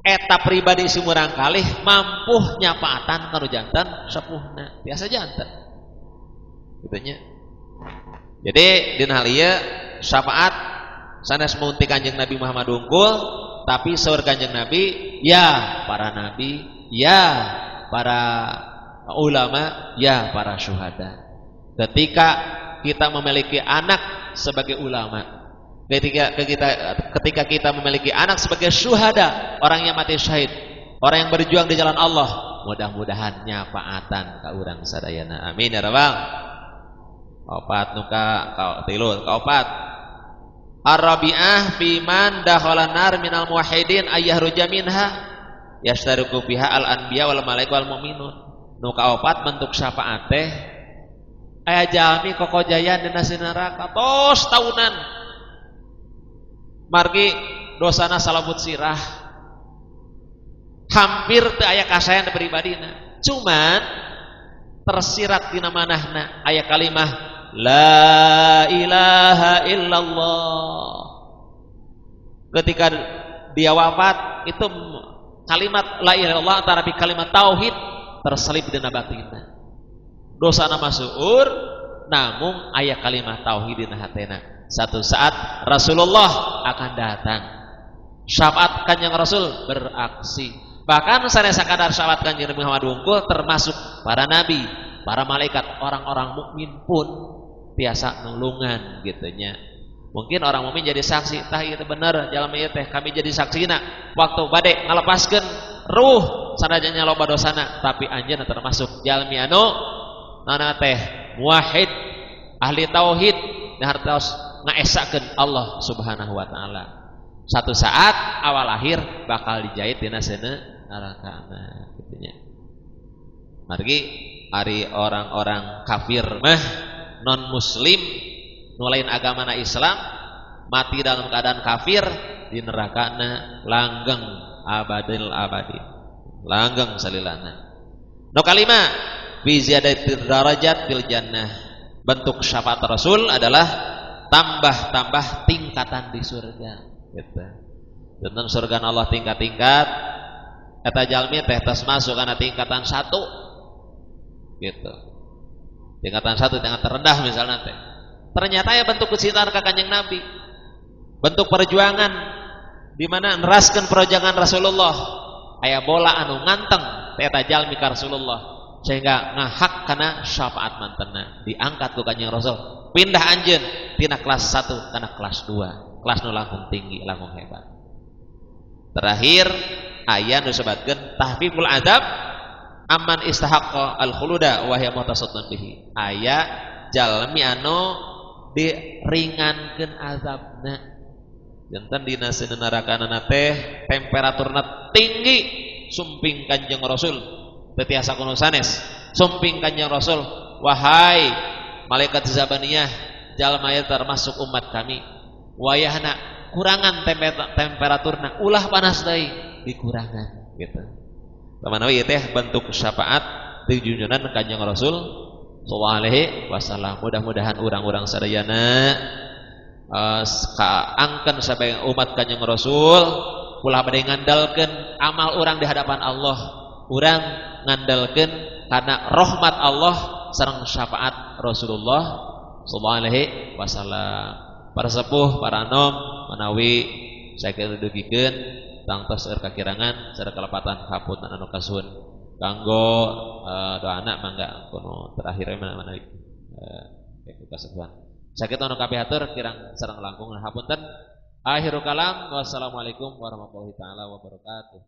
Speaker 2: eta pribadi si murangkalih mampu nyapaatan kanu janten sepuhna, biasa janten. Gitu nya. Jadi dina hal ieu syafaat sanes mun ti Kanjeng Nabi Muhammad unggul, tapi saur Kanjeng Nabi ya para nabi, ya para ulama, ya para syuhada. Ketika kita memiliki anak sebagai ulama, ketika kita memiliki anak sebagai syuhada, orang yang mati syahid, orang yang berjuang di jalan Allah, mudah-mudahan nyafaatan ka urang sadayana. Amin ya rabbal. Opat nuka ka tilu ka opat. Ar-rabi'ah fi man dakhala nar minal muwahhidin ayyahruja minha yashtariku fiha al-anbiya wal malaika wal mu'minun. Nu kaopat bentuk syafaat teh aya jalmi kokojayan dina neraka tos taunan. Margi dosana salabut sirah. Hampir teu aya kasayan pribadina. Cuman tersirat dina manahna aya kalimah la ilaha illallah. Ketika dia wafat itu kalimat la ilaha illallah antara kalimat tauhid terselip dina batinna. Dosana masuur namun aya kalimat tauhid dina hatena. Satu saat Rasulullah akan datang. Syafaat Kanjeng Rasul beraksi. Bahkan sanes sakadar syafaat Kanjeng Nabi Muhammad wungkul termasuk para nabi, para malaikat, orang-orang mukmin pun tiasa nulungan gitu nya. Mungkin orang mukmin jadi saksi, tah ieu teh bener jalmi ieu teh kami jadi saksina. Waktu bade ngalepaskeun ruh sanajan loba dosana, tapi anjeunna termasuk jalmi anu nana teh muwahhid, ahli tauhid, hartos ngaesakeun Allah Subhanahu wa taala. Satu saat awal akhir bakal dijahit dina seuneu neraka gitu nya. Margi ari orang-orang kafir mah non muslim nu lain agamana Islam mati dalam keadaan kafir di nerakana langgeng abadil abadi langgeng salilana. Nu kalima bi ziyadatil darajat fil jannah, bentuk syafaat Rasul adalah tambah-tambah tingkatan di surga gitu. Tentang surga Allah tingkat-tingkat eta jalmi teh tos masuk kana tingkatan 1 gitu. Tingkatan 1 tingkatan terendah misalnya teh. Ternyata ya bentuk kecintaan ka Kanjeng Nabi, bentuk perjuangan di mana neraskeun perjuangan Rasulullah, aya bola anu nganteng teh eta jalmi ka Rasulullah sehingga ngahak kana syafaat mantena diangkat ku Kanjeng Rasul, pindah anjeun tina kelas 1 kana kelas 2, kelas nu langkung tinggi, langkung hebat. Terakhir aya nu disebutkeun tahfiful azab amman istahaqqa al-khuluda wa hiya mutasatun bihi. Aya jalmi anu diringankeun azabna. Janten dina seuneu narakanana teh temperaturna tinggi sumping Kanjeng Rasul teu tiasa kuno sanes. Sumping Kanjeng Rasul, wahai malaikat zabaniyah, jalma ieu termasuk umat kami. Wayahna kurangan temperaturna, ulah panas deui dikurangan gitu. Manawi ieu teh bentuk syafaat ti junjunan Kanjeng Rasul sallallahu alaihi wasallam. Mudah-mudahan urang-urang sadayana kaangkeun sabagai umat Kanjeng Rasul ulah bade ngandalkeun amal urang di hadapan Allah, urang ngandalkeun karena rahmat Allah sareng syafaat Rasulullah sallallahu alaihi wasallam. Para sepuh, para nom manawi sakitu dugikeun tangtos seueur kakirangan sareng kalepatan hapunten anu kasuhun. Kanggo doana mangga kono terakhir manawi kasepuhan. Sakitu anu kapihatur kirang sareng langkung hapunten. Akhirul kalam, wassalamualaikum warahmatullahi taala wabarakatuh.